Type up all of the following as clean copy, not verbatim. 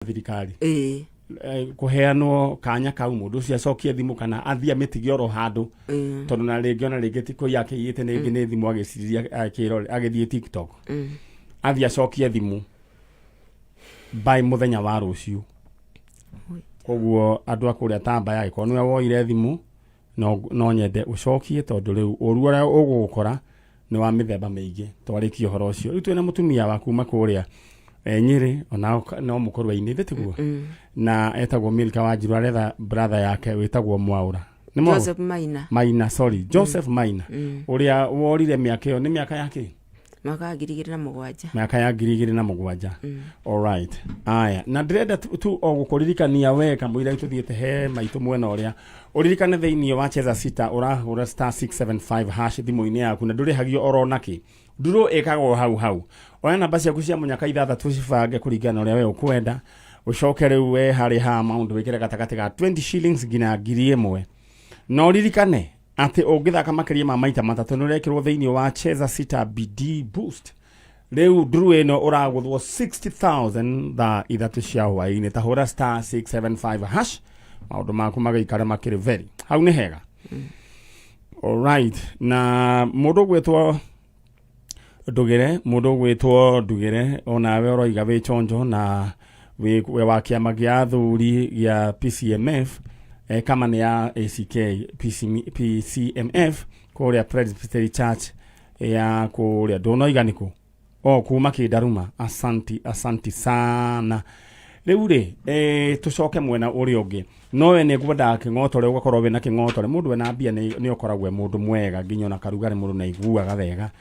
Thirikari Ĩĩ. Kũheanwo kanya kau mũndũ ũcio acokie thimũ kana athiĩ amĩtige oro handũ, tondũ na rĩngĩ ona rĩngĩ ti kũiya akĩiyĩte, nĩ rĩngĩ nĩ thimũ agĩciriria akĩrore agĩthiĩ TikTok. Athiĩ acokie thimũ by mũthenya wa rũciũ. Koguo andũ a kũrĩa Tamba, angĩkorwo nĩwe woire thimũ, no nyende ũcokie, tondũ rĩu ũru ũrĩa ũgũgũkora nĩ wa mĩthemba mĩingĩ. Twarĩkia ũhoro ũcio, rĩu twĩna mũtumia wa kuma kũrĩa Nyĩrĩ, ona no mũkorwo ainĩ tiguo, na etagwo Milka Wanjiru, aretha brother yake wĩtagwo Mwaũra. Nĩ Mwaũra? Joseph Maina. Maina, sorry, Joseph Maina, ũrĩa worire mĩaka ĩyo, nĩ mĩaka ya kĩ? Mwaka wa 2007. Mĩaka ya 2007. Alright, aya, na ndĩrenda tu o gũkũririkania we kamũira tũthiĩte he maitũ mwena ũrĩa ũririkane thĩinĩ wa Cheza Sita, ũrahũra *675# thimũ-inĩ yaku na ndũrĩhagio oro nakĩ. Ndurũ ĩkagwo hau hau. Oya namba ciaku cia mũnyaka ithathatũ, cibange kũringana na ũrĩa we ũkwenda, ũcoke rĩu we harĩ ha maũndũ wĩkĩre gatagatĩ ga 20 shillings nginya 1000. Na ũririkane atĩ ũngĩthaka makĩria ma maita matatũ, nĩ ũrekĩrwo thĩinĩ wa Cheza Sita BD Boost. Rĩu nduru ĩno ũragũthwo 60,000 thaa 3 cia hwaĩ-inĩ. Ta hũra *675#, maũndũ maku magaikara makĩrĩ very hau nĩ hega. Alright, na mũndũ ũgwĩtwo Ndugire, mũndũ ũgwĩtwo Ndugire, onawe ũroiga wĩ chonjo na wĩ wa kĩama gĩa athuri gĩa PCMF, kama nĩ ya ACK PC, PCMF kũrĩa Presbytery Church ya kũrĩa ndũnoiga nĩkũ o kuma Kĩndaruma. Asanti, asanti sana. Rĩu rĩ, tũcoke mwena ũrĩa ũngĩ. Nowe nĩ ngwendaga kĩng'otore, ũgakorwo wĩna kĩng'otore. Mũndũ wĩna mbia nĩ ũkoragwo e mũndũ mwega, nginya ona karugarĩ mũndũ nĩ aiguaga wega.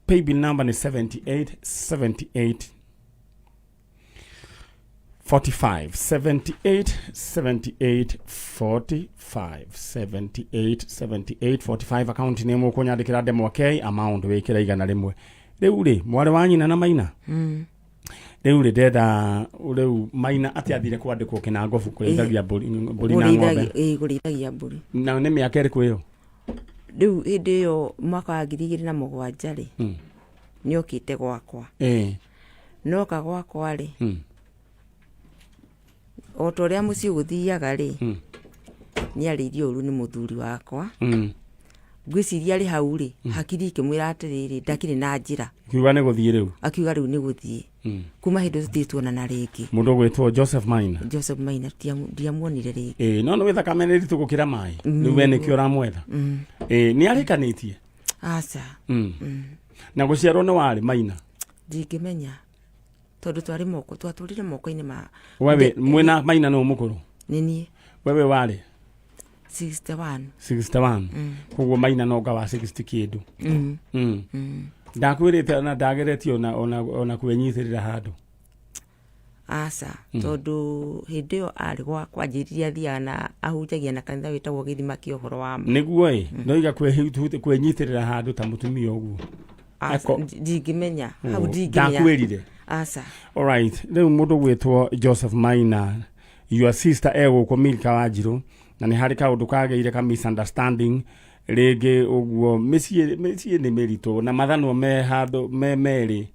Paybill number nĩ 78 78 45, 78 78 45, 78 78 45. Account nĩ mũkũnyandĩkĩra ndemwa K, amount wĩkĩra 100. Rĩu rĩ, mwarĩ wa nyina na Maina, rĩu rĩ, ndenda rĩu Maina atĩ athire kwandĩkwo Kĩnangobu kũrĩithagia mbũri na ng'ombe. Ĩĩ, kũrĩithagia mbũri. Na nĩ mĩaka ĩrĩkũ ĩyo? Rĩu hĩndĩ ĩyo mwaka wa 2007 rĩ, nĩ okĩte gwakwa. Noka gwakwa rĩ, o ta ũrĩa mũciĩ gũthiaga rĩ, nĩ arĩirio ũru nĩ mũthuri wakwa. Ngwĩciria arĩ hau rĩ, hakiri ikĩmwĩra atĩrĩrĩ, ndakĩrĩ na njĩra. Kiuga nĩ gũthiĩ rĩu. Akiuga rĩu nĩ gũthiĩ. Kuma hĩndĩ ĩyo tũtirĩ tuonana rĩngĩ. Mũndũ ũgwĩtwo Joseph Maina. Joseph Maina, ndiamuonire rĩngĩ. Ĩĩ, no nĩ wĩthakame nĩ ritũ gũkĩra maĩ. Rĩu we nĩkĩo ũramwetha? Ĩĩ, nĩ arĩkanĩtie? Aca. Na gũciarwo nĩ warĩ Maina? Ndingĩmenya, tondũ twarĩ moko, twatũrire moko-inĩ ma Wewe mwĩna Maina nĩ mũkũrũ? Nĩ niĩ. Wewe warĩ 61. 61, koguo Maina nonga wa 60 kĩndũ. Ndakwĩrĩte ona ndageretie ona kwĩnyitĩrĩra handũ? Aca, tondũ hĩndĩ ĩyo arĩ gwakwa anjĩrire athiaga na ahunjagia na kanitha wĩtagwo Gĩthima kĩa Ũhoro wa Ma. Nĩguo ĩ, noiga kwĩnyitĩrĩra handũ ta mũtumia ũguo. Aca, ndingĩmenya hau. Oh, ndingĩmenya. Ndakwĩrire? Aca. Alright, rĩu mũndũ gwĩtwo Joseph Maina, your sister egũkũ Milka Wanjirũ, na nĩ harĩ kaũndũ kagĩire ka misunderstanding rĩngĩ ũguo. Mĩciĩ nĩ mĩritũ na mathanwa me handũ me merĩ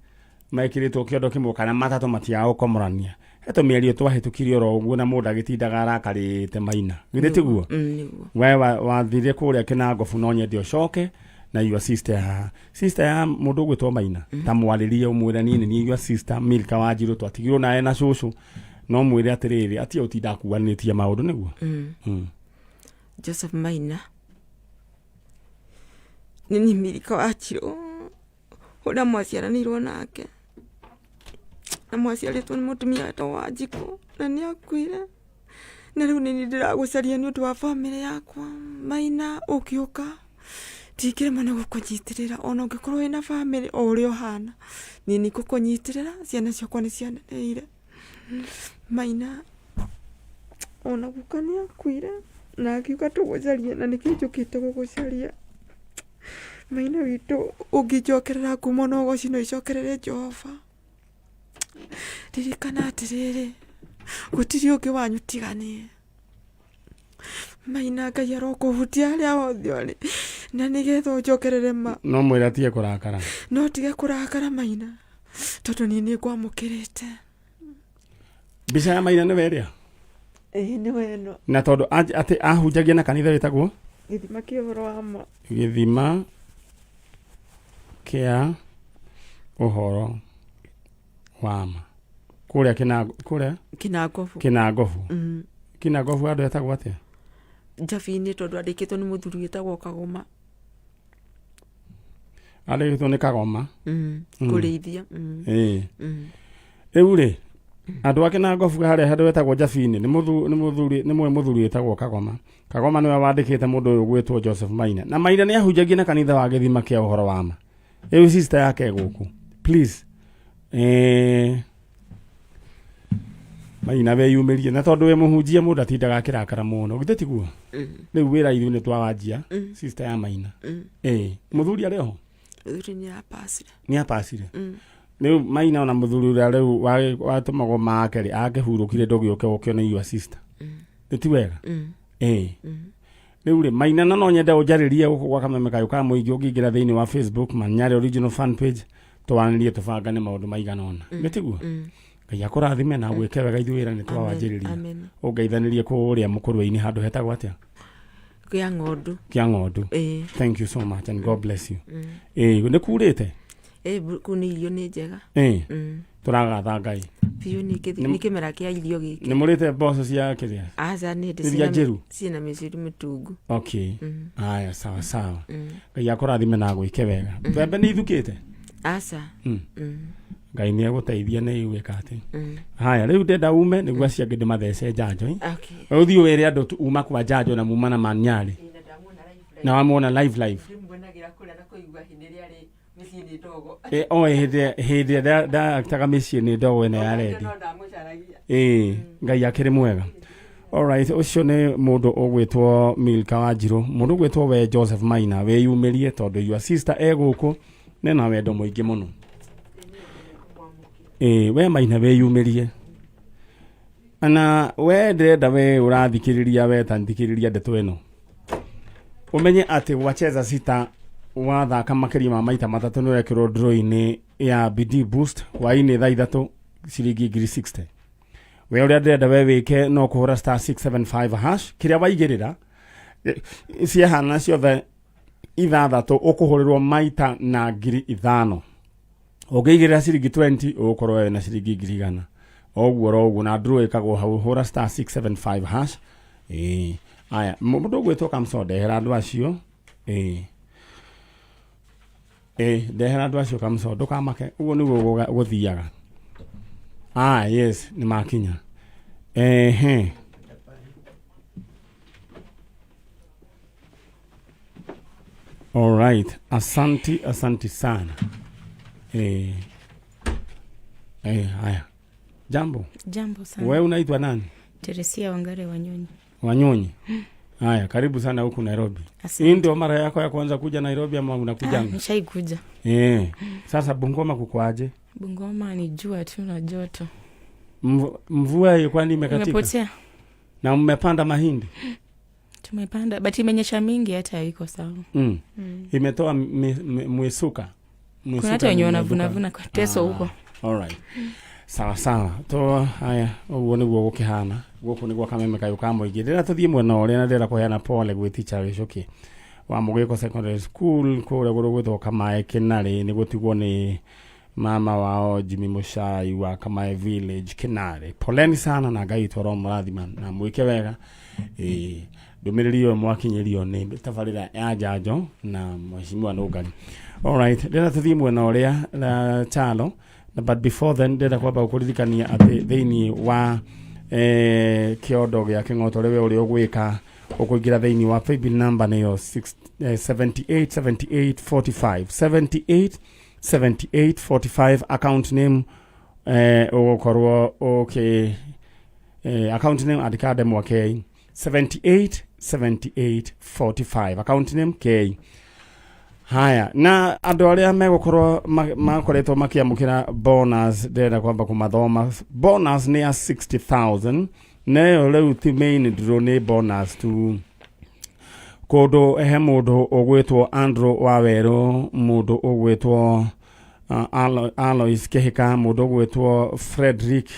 mekĩrĩtwo kĩondo kĩmwe kana matatũ matiaga gũkomorania. He tũmĩario twahĩtũkirie oro ũguo na mũndũ agĩtindaga arakarĩte. Maina, githĩ tiguo? Mm, nĩguo. We wathire kũrĩa Kĩnangobu, no nyende ũcoke na your sister haha, sister ya mũndũ ũgwĩtwo Maina. Ta mwarĩrie, ũmwĩre niĩ nĩ niĩ your sister Milka Wanjirũ, twatigirwo nawe na cũcũ. No mwĩre atĩrĩrĩ, atige gũtinda akuanĩtie maũndũ nĩguo. Joseph Maina, nĩ niĩ Milika Wanjirũ ũrĩa mwaciaranĩirwo nake na mwaciarĩtwo nĩ mũtumia wetagwo Wanjikũ na nĩ akuire, na rĩu nĩ niĩ ndĩragũcaria nĩ ũndũ wa bamĩrĩ yakwa. Maina, ũngĩũka ndingĩremwo nĩ gũkũnyitĩrĩra, ona ũngĩkorwo wĩna bamĩrĩ o ũrĩa ũhana, niĩ nĩ ngũkũnyitĩrĩra. Ciana ciakwa nĩ cianeneire. Maina, ona guka nĩ akuire na akiuga tũgũcarie, na nĩkĩo njũkĩte gũgũcaria. Maina witũ, ũngĩnjokerera ngumo na ũgoci no icokerere Jehova. Ririkana atĩrĩrĩ, gũtirĩ ũngĩ wanyu tiga niĩ. Maina, Ngai arokũhutia harĩa hothe ũrĩ na nĩgetha ũnjokerere ma. No mwĩre atige kũrakara. No tige kũrakara, Maina, tondũ niĩ nĩ ngwamũkĩrĩte. Mbica ya Maina nĩwe ĩrĩa? Ĩĩ, nĩwe ĩno. Na tondũ atĩ ahunjagia na kanitha wĩtagwo Gĩthima kĩa ũhoro wa ma. Gĩthima kĩa ũhoro wa ma kũrĩa kĩna kũrĩa Kĩnangobu. Kĩnangobu. Kĩnangobu andũ etagwo atĩa? Njabi-inĩ, tondũ andĩkĩtwo nĩ mũthuri wĩtagwo Kagoma. Andĩkĩtwo nĩ Kagoma. Kũrĩithia. Ĩĩ. Rĩu rĩ, andũ a Kĩnangobu harĩa handũ wetagwo Njabini nĩ mũthuri nĩ mwe mũthuri wĩtagwo Kagoma. Kagoma nĩwe wandĩkĩte mũndũ ũyũ ũgwĩtwo Joseph Maina. Na Maina nĩ ahunjagia na kanitha wa Gĩthima kĩa ũhoro wa ma. Rĩu sister yake e gũkũ. Please. Maina weyumĩrie na tondũ wĩ mũhunjia mũndũ atindaga akĩrakara mũno. Githĩ tiguo? Rĩu wĩra ithuĩ nĩ twawanjia sister ya Maina. Mũthuri arĩ oho? Mũthuri nĩ apacire. Nĩ apacire. Rĩu Maina ona mũthuri ũrĩa rĩu watũmagwo make rĩ, akĩhurũkire ndũgĩũke ũkĩone your sister. Nĩ ti wega? Rĩu rĩ, Maina, na no nyende ũnjarĩrie gũkũ gwa Kameme Kayũ ka Mũingĩ ũngĩingĩra thĩinĩ wa Facebook Manyarĩ Original Fan Page, twaranĩrie tũbangane maũndũ maigana ũna. Nĩ tiguo? Ngai akũrathime na gwĩke wega. Ithuĩ wĩra nĩ twawanjĩrĩria. Amen. Ũngeithanĩrie kũrĩa mũkũrwe-inĩ handũ hetagwo atĩa? Kĩa Ng'ondu. Kĩa Ng'ondu. Ĩĩ. Thank you so much and God bless you. Ĩĩ, nĩ kurĩte? Ĩĩ, kũu nĩ irio nĩ njega. Ĩĩ, tũragatha Ngai. Biũ, nĩ kĩmera kĩa irio gĩkĩ. Nĩ mũrĩte mboco cia kĩrĩa? Aca, nĩ ndĩ. Iria njĩru? Ciĩna mĩciri mĩtungu. Okay. Haya, sawa sawa. Ngai akũrathime na agwĩke wega. Mbembe nĩ ithukĩte? Aca. Ngai nĩ egũteithia nĩ igwĩka atĩ. Haya, rĩu ndenda ume nĩguo acio angĩ ndĩmathece njanjo. Okay. Ũthiĩ wĩre andũ uma kwa njanjo na muma na Manyarĩ. Na wamwona live live. Ndĩmuonagĩra kũrĩa na kũigua hĩndĩ ĩrĩa arĩ mĩciĩ nĩ ndogo. O hĩndĩ hĩndĩ ĩrĩa ndaktaga mĩciĩ nĩ ndogo ĩno ya rendi. No ndamũcaragia. Ĩĩ, Ngai akĩrĩ mwega. Alright, ũcio nĩ mũndũ ũgwĩtwo Milka Wanjirũ, mũndũ ũgwĩtwo we Joseph Maina, wĩyumĩrie tondũ your sister e gũkũ nena wendo mũingĩ mũno. Ĩĩ, we Maina wĩyumĩrie. Na we ndĩrenda we ũrathikĩrĩria, we ta thikĩrĩria ndeto ĩno. Ũmenye atĩ gwacheza sita wathaka makĩria ma maita matatũ nĩ ũrekĩrwo draw-inĩ ya Bidii Boost hwainĩ thaa 3 ciringi ngiri 60. We ũrĩa ndĩrenda we wĩke no kũhũra star 675 hash kĩrĩa waigĩrĩra ciahana ciothe ithathatũ ũkũhũrĩrwo maita na ngiri 5. Ũngĩigĩrĩra ciringi 20 ũgũkorwo wĩ na ciringi ngiri 100. Oguo oro ũguo na draw ĩkagwo hau, hũra star 675 hash. Ĩĩ. Aya, mũndũ ũgwĩtwo Kamso, ndehera andũ acio. Ĩĩ. Ĩĩ, ndehera andũ acio Kamso, ndũkamake, ũguo nĩguo gũthiaga. Ah, yes, nĩ makinya. Ehe. All right. Asanti, asanti sana. Haya. Jambo. Jambo sana. Wewe unaitwa nani? Teresia Wangare Wanyonyi. Wanyonyi. Haya, karibu sana huku Nairobi. Asante. Hii ndio mara yako ya kwanza kuja Nairobi ama unakujanga? Nishaikuja. Sasa Bungoma kukoaje? Bungoma ni jua tu na joto. Mvua kwani imekatika? Imepotea. Na mmepanda mahindi? Tumepanda, but imenyesha mingi hata haiko sawa. Imetoa mwisuka. Kuna hata wenye wanavuna vuna kwa teso huko. All right. Sawa sawa. To haya, ũguo nĩguo gũkĩhana. Gũkũ nĩguo Kameme Kayũ ka Mũingĩ. Ndĩrenda tũthiĩ mwena ũrĩa na ndĩrenda kũheana pole gwĩ teacher Gĩcũkĩ wa Mũgĩko Secondary School kũrĩa gũgwĩtwo Kamae Kĩnarĩ nĩ gũtigwo nĩ mama wao Jimmy Muchai wa Kamae Village Kĩnarĩ. Poleni sana na Ngai witũ aromũrathima na mwĩke wega. Ĩĩ, ndũmĩrĩri ĩyo mwakinyĩrio nĩ tabarĩra ya njanjo na mheshimiwa Nũngari. Alright, ndĩrenda tũthiĩ mwena ũrĩa na Chalo, but before then ndĩrenda kwamba gũkũririkania atĩ thĩinĩ wa kĩondo gĩa kĩng'oto rĩwe ũrĩa ũgwĩka ũkũingĩra thĩinĩ wa paybill number nĩyo 78 78 45, 78 78 45, account name ũgũkorwo ũkĩ account name andĩka ndemwa K, 78 78 45, account name K. Haya, na andũ arĩa megũkorwo makoretwo makĩamũkĩra bonus, ndĩrenda kwamba kũmathoma. Bonus nĩ ya 60,000 neyo rĩu ti main draw, nĩ bonus tu. Kũndũ he mũndũ ũgwĩtwo Andrew Wawerũ, mũndũ ũgwĩtwo Alois Kĩhĩka, mũndũ ũgwĩtwo Frederick.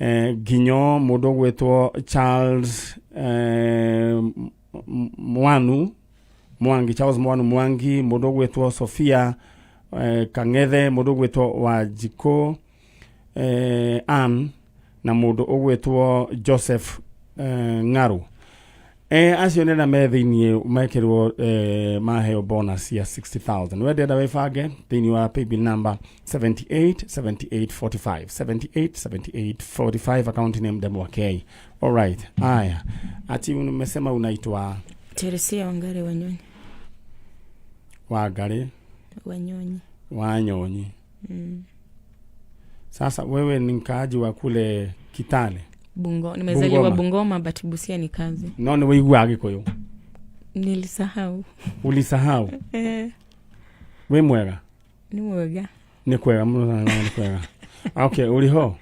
Nginyo mũndũ ũgwĩtwo Charles Mwanu Mwangi, Charles Mwanu Mwangi, mũndũ ũgwĩtwo Sofia Kang'ethe, mũndũ ũgwĩtwo Wanjikũ Ann na mũndũ ũgwĩtwo Joseph Ng'arũ. Acio nĩ arĩa me thĩiniĩ mekĩrwo maheo bonus ya 60,000. We ndĩrenda wĩbange thĩiniĩ wa paybill number 787845, 787845, account name Ndemwa K. Alright, aya, ati umesema unaitwa Teresia Wangari Wanyonyi. Wangari Wanyonyi. Wanyonyi. Sasa wewe ni mkaaji wa kule Kitale? Nimezaliwa Bungoma. Bungoma, but Busia ni kazi. No nĩ wĩiguaga Gĩkũyũ? Nilisahau. Ulisahau? Eh. Wĩ mwega? Ni mwega. Nĩ kwega mũno, nĩ kwega. Okay, ũrĩ ho?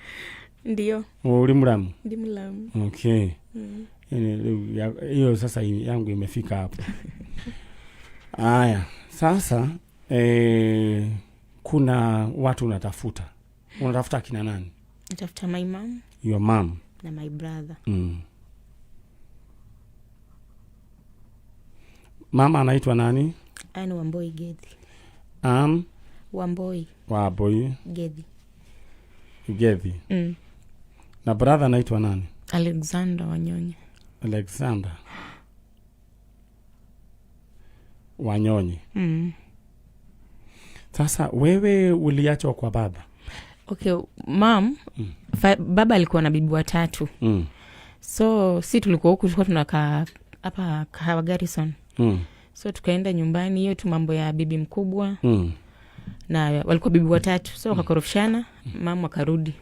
Ndio. Ũrĩ Muramu? Ndi Mulamu. Okay. Rĩu hiyo sasa yangu imefika hapo. Aya, sasa kuna watu unatafuta. Unatafuta kina nani? Natafuta my mom. Your mom. Na my brother. Mama anaitwa nani? Anne Wamboi Gethi. Wamboi. Wamboi. Gethi. Gethi. Na brother anaitwa nani? Alexander Wanyonyi. Alexander Wanyonyi. Sasa wewe uliachwa kwa baba? Okay, mom, baba alikuwa na bibi watatu. So si tulikuwa huku, tulikuwa tunakaa hapa Kahawa Garrison. So tukaenda nyumbani, hiyo tu mambo ya bibi mkubwa. Na walikuwa bibi watatu. So wakakorofishana, mama akarudi.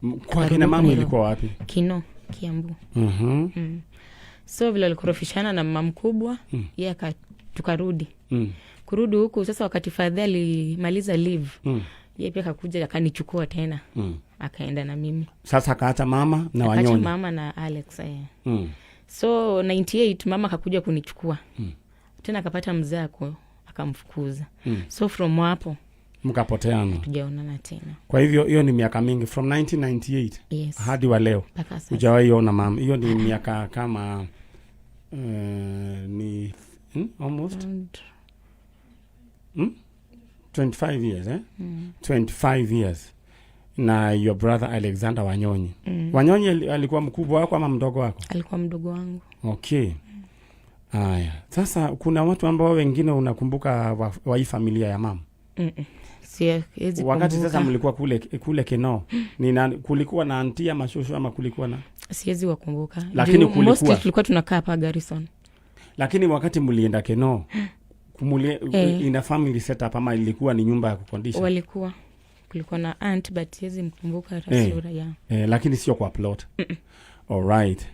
Kwa Akarudi kina mama Nairobi. ilikuwa wapi? Kino, Kiambu. So vile walikorofishana na mama mkubwa, yeye tukarudi. Kurudi huku sasa wakati father alimaliza leave, yeye pia akakuja akanichukua tena. Akaenda na mimi. Sasa akaacha mama na Akaacha Wanyonyi. mama na Alex. So 98 mama akakuja kunichukua. Tena akapata mzee akamfukuza. So from hapo mkapoteana. Hatujaonana tena. Kwa hivyo hiyo ni miaka mingi from 1998 Yes. hadi wa leo. Mpaka sasa. Hujawahi ona mama. Hiyo ni miaka kama ni almost Around 25 years? 25 years. Na your brother Alexander Wanyonyi. Wanyonyi alikuwa mkubwa wako ama mdogo wako? Alikuwa mdogo wangu. Okay. Aya. Sasa kuna watu ambao wengine unakumbuka wa hii familia ya mama? Siwezi Wakati sasa kumbuka. mlikuwa kule Kinoo, kulikuwa na auntie ama shosho ama kulikuwa na? Siwezi wakumbuka. Lakini Juu kulikuwa. mostly tulikuwa tunakaa hapa Garrison. Lakini wakati mlienda Kinoo, ina family setup ama ilikuwa ni nyumba ya kukondisha? Walikuwa. Kulikuwa na aunt but siwezi mkumbuka hata sura ya. Lakini sio kwa plot. All right.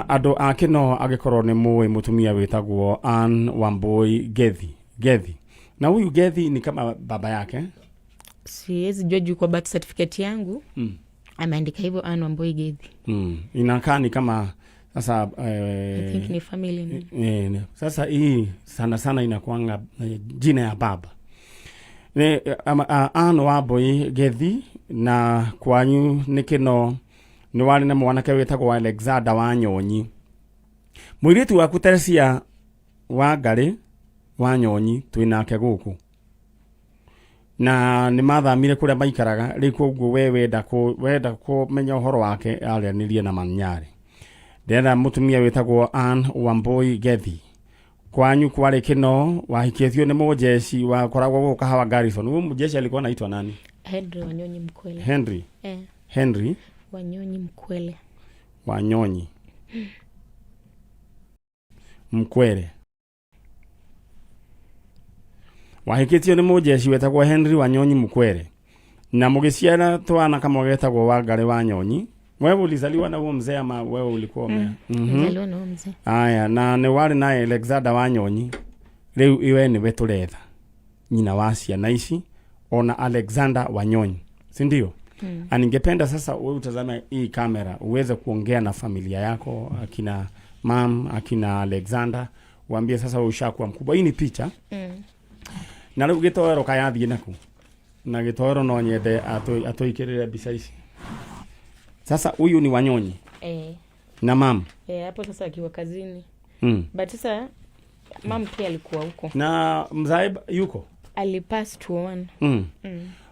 Andũ a Kinoo angĩkorwo nĩ mũĩ mũtumia wĩtagwo Ann Wambui Gethi. Gethi. Na huyu Gethi ni kama baba yake? Siwezi jua juu kwa birth certificate yangu. Ameandika hivyo Ann Wambui Gethi. Inakaa ni kama sasa, I think ni family name. Sasa hii sana sana inakuanga jina ya baba. Ann Wambui Gethi na kwanyu nĩ Kinoo nĩ warĩ na mwanake wĩtagwo Alexander Wanyonyi. Mũirĩtu waku Teresia Wangari Wanyonyi twĩ nake gũkũ. Na nĩ mathamire kũrĩa maikaraga, rĩu koguo we wenda kũmenya ũhoro wake aranĩrie na Manyarĩ. Ndĩrenda mũtumia wĩtagwo Ann Wambui Gethi. Kwanyu kwarĩ Kinoo, wahikĩtio nĩ mũjeshi wakoragwo gũkũ Kahawa Garrison. Huyu mũjeshi alikuwa anaitwa nani? Henry Wanyonyi Mkwele. Henry? Henry? Wanyonyi Mkwele. Wanyonyi Mkwele. Wahikĩtio nĩ mũjeshi wetagwo Henry Wanyonyi Mkwele. Na mũgĩciara twana kamwe getagwo Wangari Wanyonyi. Wewe ulizaliwa na huo mzee ama wewe ulikuwa ume? Nilizaliwa na huo mzee. Aya, na nĩ warĩ na Alexander Wanyonyi. Rĩu iwe nĩwe tũretha. Nyina wa ciana ici ona Alexander Wanyonyi. Si ndio? Na ningependa sasa wewe utazame hii kamera uweze kuongea na familia yako, akina mam, akina Alexander, waambie sasa wewe ushakuwa mkubwa. Hii ni picha. Na rĩu gĩtoero kayathiĩ naku. Na gĩtoero no nyende atũikĩrĩre mbica ici. Sasa huyu ni Wanyonyi na mam. Eh, hapo sasa akiwa kazini. But sasa mam pia alikuwa huko. Na mzae yuko? Alipass to one.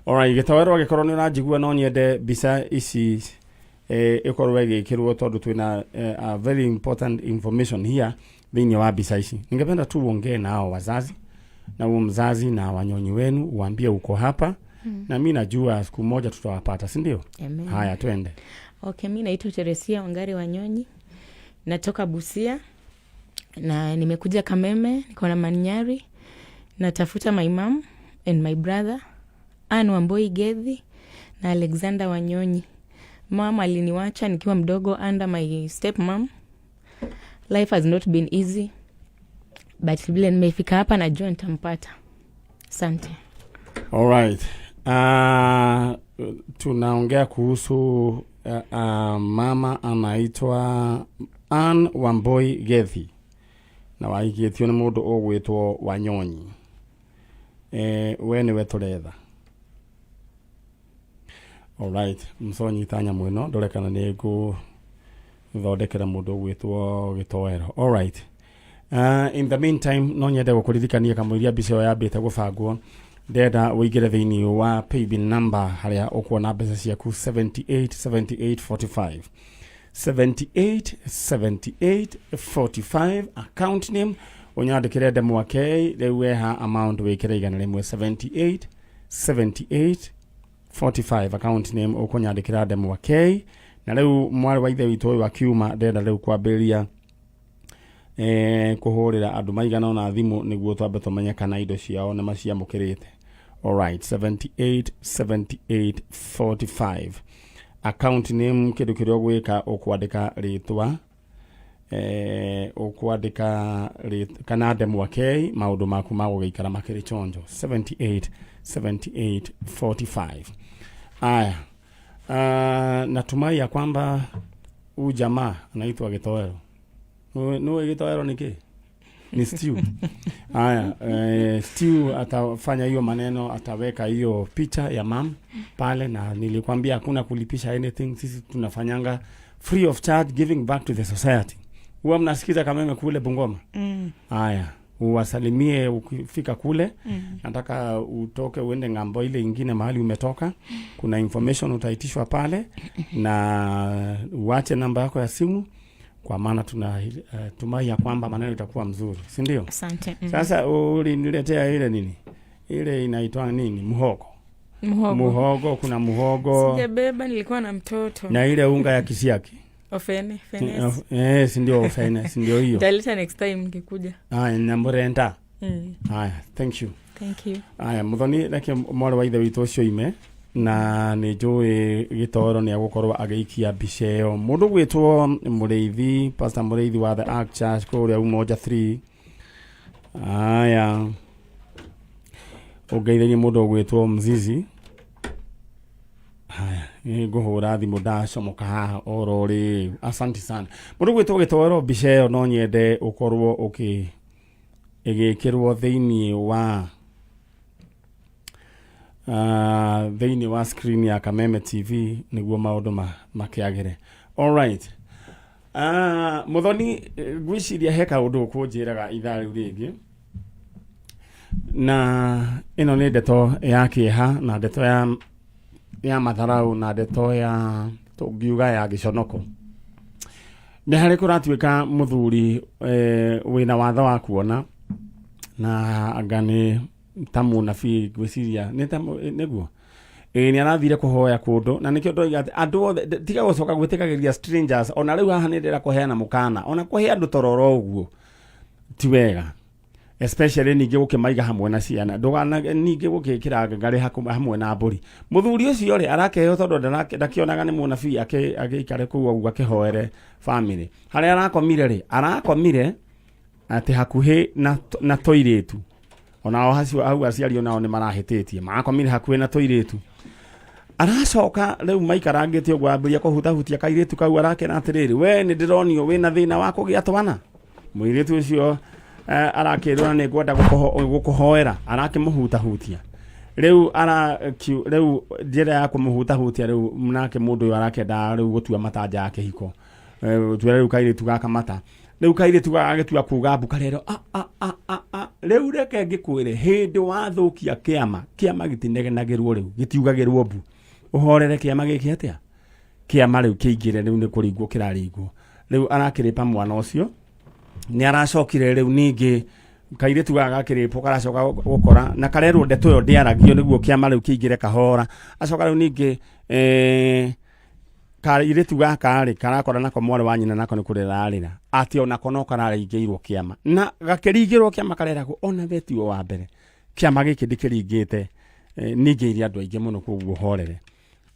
Alright, gĩtoero angĩkorwo nĩ ũranjigua no nyende mbica ici ĩkorwo ĩgĩkĩrwo tondũ twĩna a very important information here thĩinĩ wa mbica ici. Ningependa tu uongee na hao wazazi na huo mzazi na Wanyonyi wenu, uambie uko hapa na mi najua siku moja tutawapata, si ndio? Amen. Haya, twende. Okay, mi naitwa Teresia Wangari Wanyonyi, natoka Busia na nimekuja Kameme, niko na Manyari, natafuta my mom and my brother Ann Wamboi Gethi na Alexander Wanyonyi. Mom aliniwacha nikiwa mdogo under my step mom. Life has not been easy, but vile nimefika hapa najua nitampata. Asante. Alright. Tunaongea kuhusu mama anaitwa Ann Wamboi Gethi na wahikĩtio nĩ mũndũ ũgwĩtwo Wanyonyi. We nĩwe tũretha. Alright, mconyita nyamũ ĩno ndore kana nĩ ngũthondekera mũndũ ũgwĩtwo gĩtoero. Alright. In the meantime no nyende gũkũririkania kamũiria mbica ĩyo yambĩte gũbangwo, ndenda ũingĩre thĩinĩ wa paybill number harĩa ũkuona mbeca ciaku 78 78 45, 78 78 45. Account name ũnyandĩkĩre ndemwa K. Rĩu weha amount wĩkĩre 100. 78 78 45, account name ũkũnyandĩkĩra ndemwa K. Na rĩu mwarĩ wa ithe witũ ũyũ akiuma, ndenda rĩu kwambĩrĩria kũhũrĩra andũ maigana ũna thimũ nĩguo twambe tũmenye kana indo ciao nĩ maciamũkĩrĩte. Alright, 78 78 45 account name. Kĩndũ kĩrĩa ũgwĩka, ũkwandĩka rĩtwa, ũkwandĩka kana ndemwa K, maũndũ maku magũgĩikara makĩrĩ chonjo. 78 78 45. Aya, natumai ya kwamba huu jamaa anaitwa Gĩtoero. Nĩũĩ gĩtoero nĩ kĩ? Ni stew. Haya, stew atafanya hiyo maneno, ataweka hiyo picha ya mam pale, na nilikwambia hakuna kulipisha anything. Sisi tunafanyanga free of charge, giving back to the society. Huwa mnasikiza Kameme kule Bungoma? Haya, uwasalimie ukifika kule. Nataka utoke uende ng'ambo ile ingine mahali umetoka. Kuna information utaitishwa pale na uache namba yako ya simu, kwa maana tuna tumai ya kwamba maneno itakuwa mzuri, si ndio? Asante. Sasa uliniletea ile nini, ile inaitwa nini, muhogo? Muhogo. Muhogo, kuna muhogo. Sijabeba, nilikuwa na mtoto. Na ile unga ya kisiaki. Ofene, fenes. Si ndio ofene, si ndio hiyo? Nitaleta next time nikikuja. Aya, nyamurenda. Aya, thank you. Thank you. Aya, muthoni, reke mwarĩ wa ithe witũ ũcio ime, na nĩ njũĩ gĩtoro nĩ agũkorwo agĩikia mbica ĩyo. Mũndũ gwĩtwo Mũrĩithi, Pastor Mũrĩithi wa The Ark Church kũrĩa Umoja 3. Aya, ũngeithĩrie mũndũ ũgwĩtwo Mzizi. Haya, nĩ ngũhũra thimũ ndacomoka haha oro rĩu. Asante sana. Mũndũ gwĩtwo gĩtoro, mbica ĩyo no nyende ũkorwo ũkĩ ĩgĩkĩrwo thĩinĩ wa screen ya Kameme TV nĩguo maũndũ makĩagĩre. Alright. Muthoni, ngwĩciria he kaũndũ ũkũnjĩraga ithaa rĩu rĩngĩ, na ĩno nĩ ndeto ya kĩeha na ndeto ya matharau na ndeto ya tũngiuga ya gĩconoko. Nĩ harĩ kũratuĩka mũthuri wĩna watho wa kuona na anga nĩ ta mũnabii, ngwĩciria nĩ ta nĩguo ĩĩ, nĩ arathire kũhoya kũndũ, na nĩkĩo ndoiga atĩ andũ othe tiga gũcoka gwĩtĩkagĩria strangers. Ona rĩu haha nĩ ndĩrenda kũheana mũkana, ona kũhe andũ tororo ũguo ti wega, especially ningĩ gũkĩmaiga hamwe na ciana, ndũgana ningĩ gũgĩkĩra ngarĩ hamwe na mbũri. Mũthuri ũcio rĩ, arakeheo tondũ ndakĩonaga nĩ mũnabii, agĩikare kũu ũguo akĩhoere family. Harĩa arakomire rĩ, arakomire atĩ hakuhĩ na tũirĩtu. Onao hacio hau aciari onao nĩ marahĩtĩtie, marakomire hakuhĩ na tũirĩtu. Aracoka rĩu maikarangĩte ũguo, ambĩrĩria kũhutahutia kairĩtu kau, arakera atĩrĩrĩ, "We nĩ ndĩronio wĩna thĩna wa kũgĩa twana." Mũirĩtu ũcio arakĩrwo nĩ ngwenda gũkũhoera, arakĩmũhutahutia. Rĩu ara rĩu njĩra ya kũmũhutahutia rĩu nake mũndũ ũyũ arakĩenda rĩu gũtua mata nja ya kĩhiko. Tuĩre rĩu kairĩtu gaka mata rĩu kairĩtu gagagĩtua kuga mbu karero a a a a a rĩu reke ngĩkwĩre hĩndĩ wathũkia kĩama kĩama gĩtinegenagĩrwo rĩu gĩtiugagĩrwo mbu ũhorere kĩama gĩkĩ atĩa kĩama rĩu kĩingĩre rĩu nĩ kũringwo kĩraringwo rĩu arakĩrĩpa mwana ũcio nĩ aracokire rĩu ningĩ kairĩtu gaka gakĩrĩpwo karacoka gũkora na karerwo ndeto ĩyo ndĩaragio nĩguo kĩama rĩu kĩingĩre kahora acoka rĩu ningĩ eh, kairĩtu gaka rĩ karakora nako mwarĩ wa nyina nako nĩ kũrĩra ararĩra atĩ onako no kararingĩirwo kĩama na gakĩringĩrwo kĩama kareragwo ona we tiwe wa mbere kĩama gĩkĩ ndĩkĩringĩte eh, ningĩire andũ aingĩ mũno koguo horere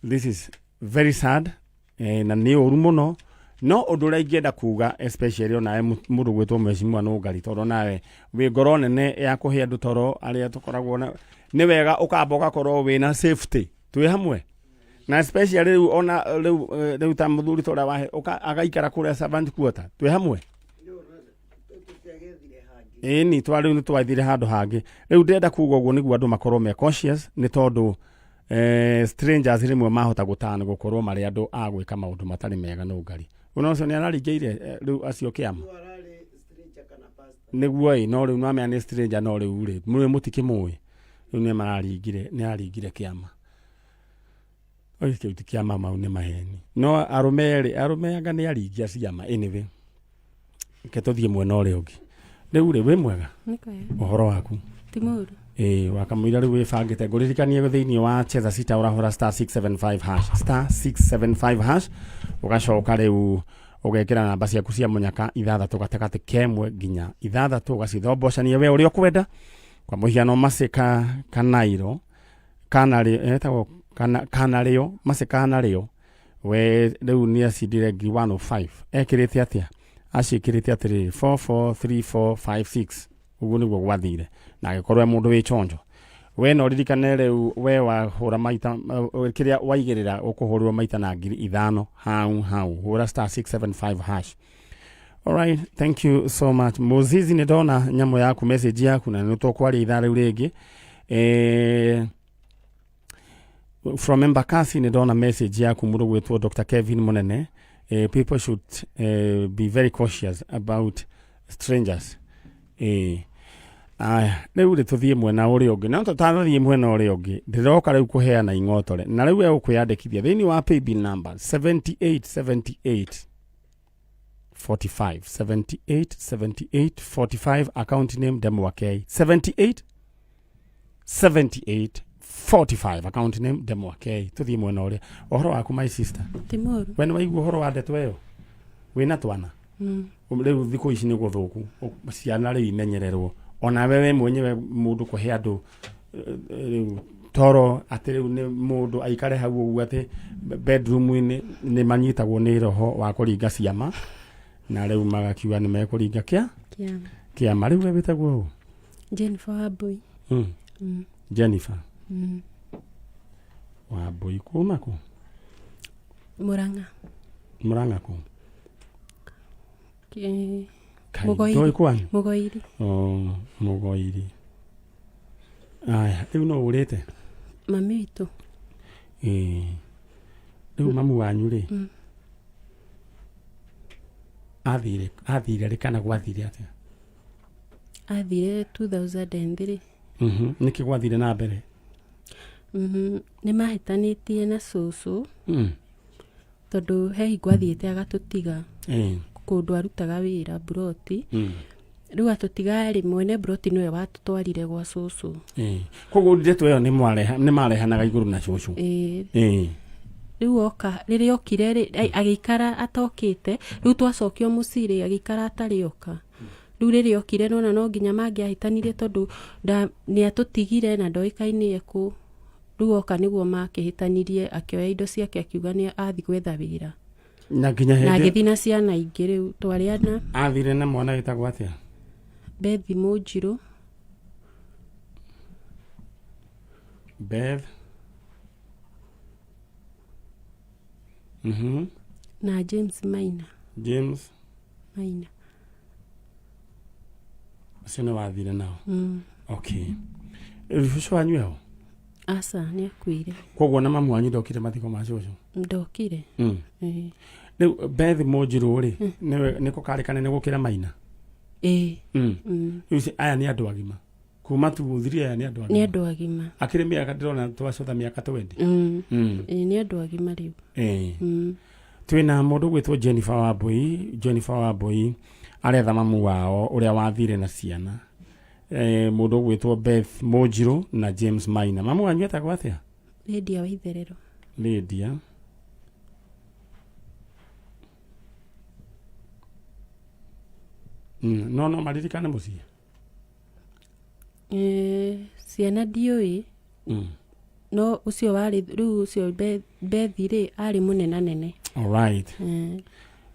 this is very sad eh, na nĩ ũru mũno no ũndũ ũrĩa ingĩenda kuga especially onawe mũndũ gwĩtwo mheshimiwa Nũngari tondũ nawe wĩ ngoro nene ya kũhe andũ toro arĩa tũkoragwo na nĩ wega ũkamba ũgakorwo wĩna safety twĩ hamwe na especially rĩu ona rĩu rĩu ta mũthuri ta ũrĩa wahe agaikara kũrĩa servant quarter twĩ hamwe ĩni twa rĩu nĩ twathire handũ hangĩ rĩu ndĩrenda kuga ũguo nĩguo andũ makorwo me cautious nĩ tondũ strangers rĩmwe mahota gũtana gũkorwo marĩ andũ a gwĩka maũndũ matarĩ mega Nũngari ona ũcio nĩ araringĩire rĩu acio kĩama nĩguo ĩ no rĩu nwamenya nĩ stranger no rĩu rĩ mũrĩ mũtikĩmũĩ rĩu nĩ mararingire nĩ aringire kĩama Oi, kĩu ti kĩama mau nĩ maheni no arũme rĩ arũme anga nĩ aringia ciama anyway reke tũthiĩ mwena ũrĩa ũngĩ rĩu rĩ wĩ mwega Nĩ kwega. ũhoro waku Ti mũru. ĩĩ wakamũira rĩu wĩbangĩte ngũririkanie thĩinĩ wa cheza sita ũrahũra star 675 hash star 675 hash ũgacoka rĩu ũgekĩra namba ciaku cia mũnyaka ithathatũ gatagatĩ kemwe nginya ithathatũ ũgacithombocania we ũrĩa ũkwenda kwa mũhiano macĩ kanairo kanarĩ etagwo kana kanarĩo macĩ kanarĩo we rĩu nĩ acindire ngiri 105 ekĩrĩte atĩa aciĩkĩrĩte atĩrĩrĩ 443456 ũguo nĩguo gwathire na agĩkorwo e mũndũ wĩ chonjo we no ririkane rĩu we wahũra maita kĩrĩa waigĩrĩra ũkũhũrĩrwo maita na 5000 hau hau hũra star 675 hash. Alright, thank you so much. Muzizi nĩ ndona nyamũ yaku message yaku na nĩ tũkwaria ithaa rĩu rĩngĩ. From Embakasi nĩ ndona message yaku mũndũ gwĩtwo Dr. Kevin Munene. People should be very cautious about strangers. Aya, rĩu rĩ tũthiĩ mwena ũrĩa ũngĩ no tũtanathiĩ mwena ũrĩa ũngĩ ndĩroka rĩu kũheana ing'otore na rĩu we ũkwĩyandĩkithia thĩinĩ wa paybill number 78 78 45 78 78 45 account name Demwakei 78 78 45 account name Demwakei tuthiĩ mwena ũrĩa ũhoro waku my sister Ti mũru. We nĩ waigua ũhoro wa ndeto ĩyo wĩna twana rĩu thikũ ici nĩ gũthũku ciana rĩu imenyererwo onawe we mwenyewe mũndũ kũhe andũ rĩu toro atĩ rĩu nĩ mũndũ aikare hau ũguo atĩ bedroom-inĩ nĩ manyitagwo nĩ roho wa kũringa ciama na rĩu magakiuga nĩ mekũringa kĩa Kĩama. Kĩama rĩu we wĩtagwo ũũ Jennifer Wambui. Jennifer Wambui kuma kũ Murang'a. Murang'a kũ Kai, Mũgoiri. ndũĩ kwanyu Mũgoiri. Oh, Mũgoiri aya rĩu no ũrĩte Mami witũ. Ĩĩ. Rĩu mamu wanyu rĩ athire rĩ kana gwathire atĩa Athire 2003. Nĩkĩ gwathire na mbere Nĩ mahĩtanĩtie na cũcũ tondũ he hingo athiĩte agatũtiga kũndũ arutaga wĩra mburoti rĩu atũtiga rĩ mwene mburoti nĩwe watũtwarire gwa cũcũ Koguo ndeto ĩyo nĩ marehanaga igũrũ na cũcũ Ĩĩ. Rĩu oka rĩrĩa okire rĩ agĩikara atokĩte rĩu twacokio mũciĩ rĩ agĩikara atarĩ oka rĩu rĩrĩa okire nona no nginya mangĩahĩtanire tondũ nĩ atũtigire na ndoĩkaine ekũ rĩu oka nĩguo makĩhĩtanirie akĩoya indo ciake akiuga nĩ athiĩ gwetha wĩra na nginya na hĩndĩ agĩthiĩ na ciana ingĩ rĩu twarĩ ana athire na mwana wĩtagwo atĩa Bethi Mũnjirũ Beth na James Maina James Maina acio nĩ wathire nao okay rĩu cũcũ wanyu eho Aca, nĩ akuire. Koguo na mamu wanyu ndokire mathiko ma cũcũ? Ndokire. Ĩĩ. Rĩu Beth Mũnjirũ rĩ, nĩwe nĩko karĩ kanene gũkĩra Maina? Ĩĩ. Rĩu aya nĩ andũ agima kuma tuthiri, aya nĩ andũ Nĩ agima. Andũ agima. Akĩrĩ mĩaka ndĩrona twacotha mĩaka 20. Ĩĩ, nĩ andũ agima rĩu. Ĩĩ. Twĩna mũndũ gwĩtwo Jennifer Wambui. Jennifer Wambui aretha mamu wao ũrĩa wathire na ciana, mũndũ ũgwĩtwo Beth Mũnjirũ na James Maina. Mamu wanyu etagwo atĩa? Lydia wa Itherero. Lydia. No maririkane mũciĩ? Ciana ndiũĩ. No ũcio warĩ rĩu ũcio Beth rĩ, arĩ mũnenanene. Alright.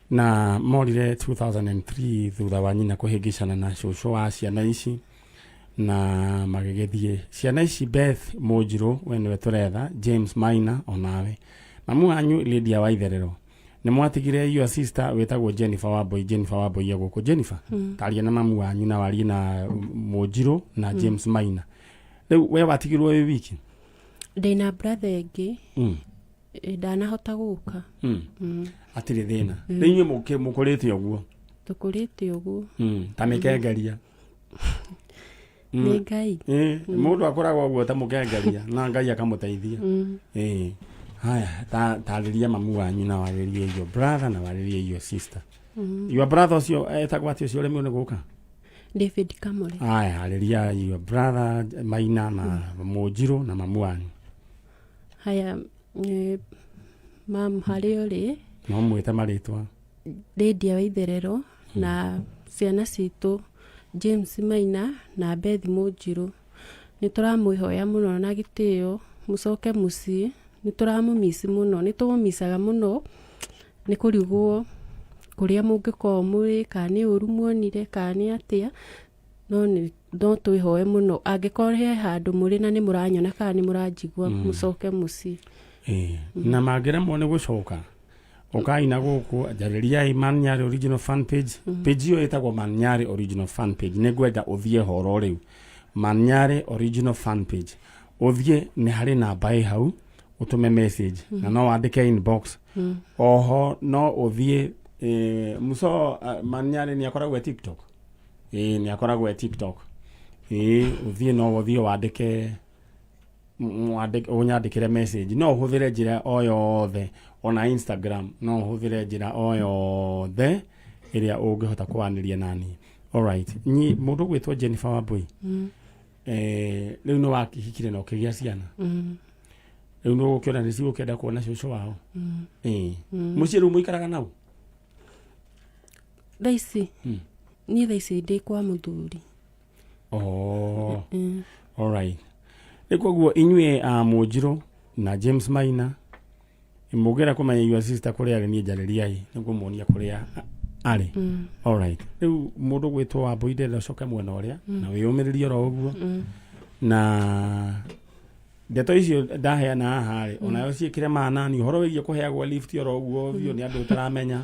Na morire 2003 thutha wa nyina kũhĩngĩcana na cũcũ wa ciana ici na magĩgĩthiĩ ciana ici. Beth Mũnjirũ, we nĩwe tũretha, James Maina onawe, mamu wanyu Lydia wa Itherero. Nĩ mwatigire your sister wĩtagwo Jennifer Wambui. Jennifer Wambui e gũkũ. Jennifer, taria na mamu wanyu na warie na Mũnjirũ na James Maina. Rĩu we watigirwo wĩ wiki? Ndĩna brother ĩngĩ. Ndanahota gũka. Hatirĩ thĩna. Rĩu inyuĩ mũkũrĩte ũguo? Tũkũrĩte ũguo. Ta mĩkengeria. Nĩ Ngai. Mũndũ akoragwo ũguo ta mũkengeria na Ngai akamũteithia. Haya, tarĩria mamu wanyu na warĩrie your brother na warĩrie your sister. Your brother ũcio etagwo atĩ, ũcio ũremirwo nĩ gũka? David Kamore. Haya, arĩria your brother Maina na Mũnjirũ na mamu wanyu. Haya, mam harĩa ũrĩ, No mwĩte marĩtwa. Lydia wa Itherero na ciana citũ James Maina na Beth Mũnjirũ, nĩ tũramwĩhoya mũno na gĩtĩo mũcoke mũciĩ. Nĩ tũramũmici mũno, nĩ tũmũmicaga mũno, nĩ kũrigwo kũrĩa mũngĩkorwo mũrĩ, kana nĩ ũru muonire kana nĩ atĩa, no nĩ no twĩhoe mũno angĩkorwo he handũ mũrĩ na nĩ mũranyona kana nĩ mũranjigua, mũcoke mũciĩ. Na mangĩremwo nĩ gũcoka, ũkai na gũkũ njarĩriai Man Nyarĩ Original fan page. Page ĩyo ĩtagwo Man Nyarĩ Original fan page. Nĩ ngwenda ũthiĩ horo rĩu Man Nyarĩ Original fan page, ũthiĩ nĩ harĩ namba ĩ hau, ũtũme message na no wandĩke inbox. Oho no ũthiĩ muso Man Nyarĩ nĩ akoragwo e TikTok. Nĩ akoragwo e TikTok. Ũthiĩ, no ũthiĩ wandĩke ũnyandĩkĩre message. No ũhũthĩre njĩra o yothe, ona Instagram no ũhũthĩre njĩra o yothe ĩrĩa ũngĩhota kwaranĩria nani. Alright, nyi mũndũ ũgwĩtwo Jennifer Wambui, rĩu nĩ wakĩhikire na ũkĩgĩa ciana. Rĩu nĩ ũgũkĩona nĩ cigũkĩenda kuona cũcũ wao. Mũciĩ rĩu mũikaraga nau? Thaa ici, niĩ thaa ici ndĩ kwa mũthuri. Oh. Alright. Rĩu koguo inyuĩ a Mũnjirũ na James Maina mũngĩenda kũmenya your sister kũrĩa arĩ, niĩ njarĩriai nĩngũmuonia kũrĩa arĩ. Alright. Rĩu mũndũ gwĩtwo Wambui ndĩrenda ũcoke mwena ũrĩa na wĩyũmĩrĩrie oro ũguo, na ndeto icio ndaheana haha rĩ, onayo ciĩkĩre manani ũhoro wĩgiĩ kũheagwo lift oro ũguo biũ nĩ andũ ũtaramenya,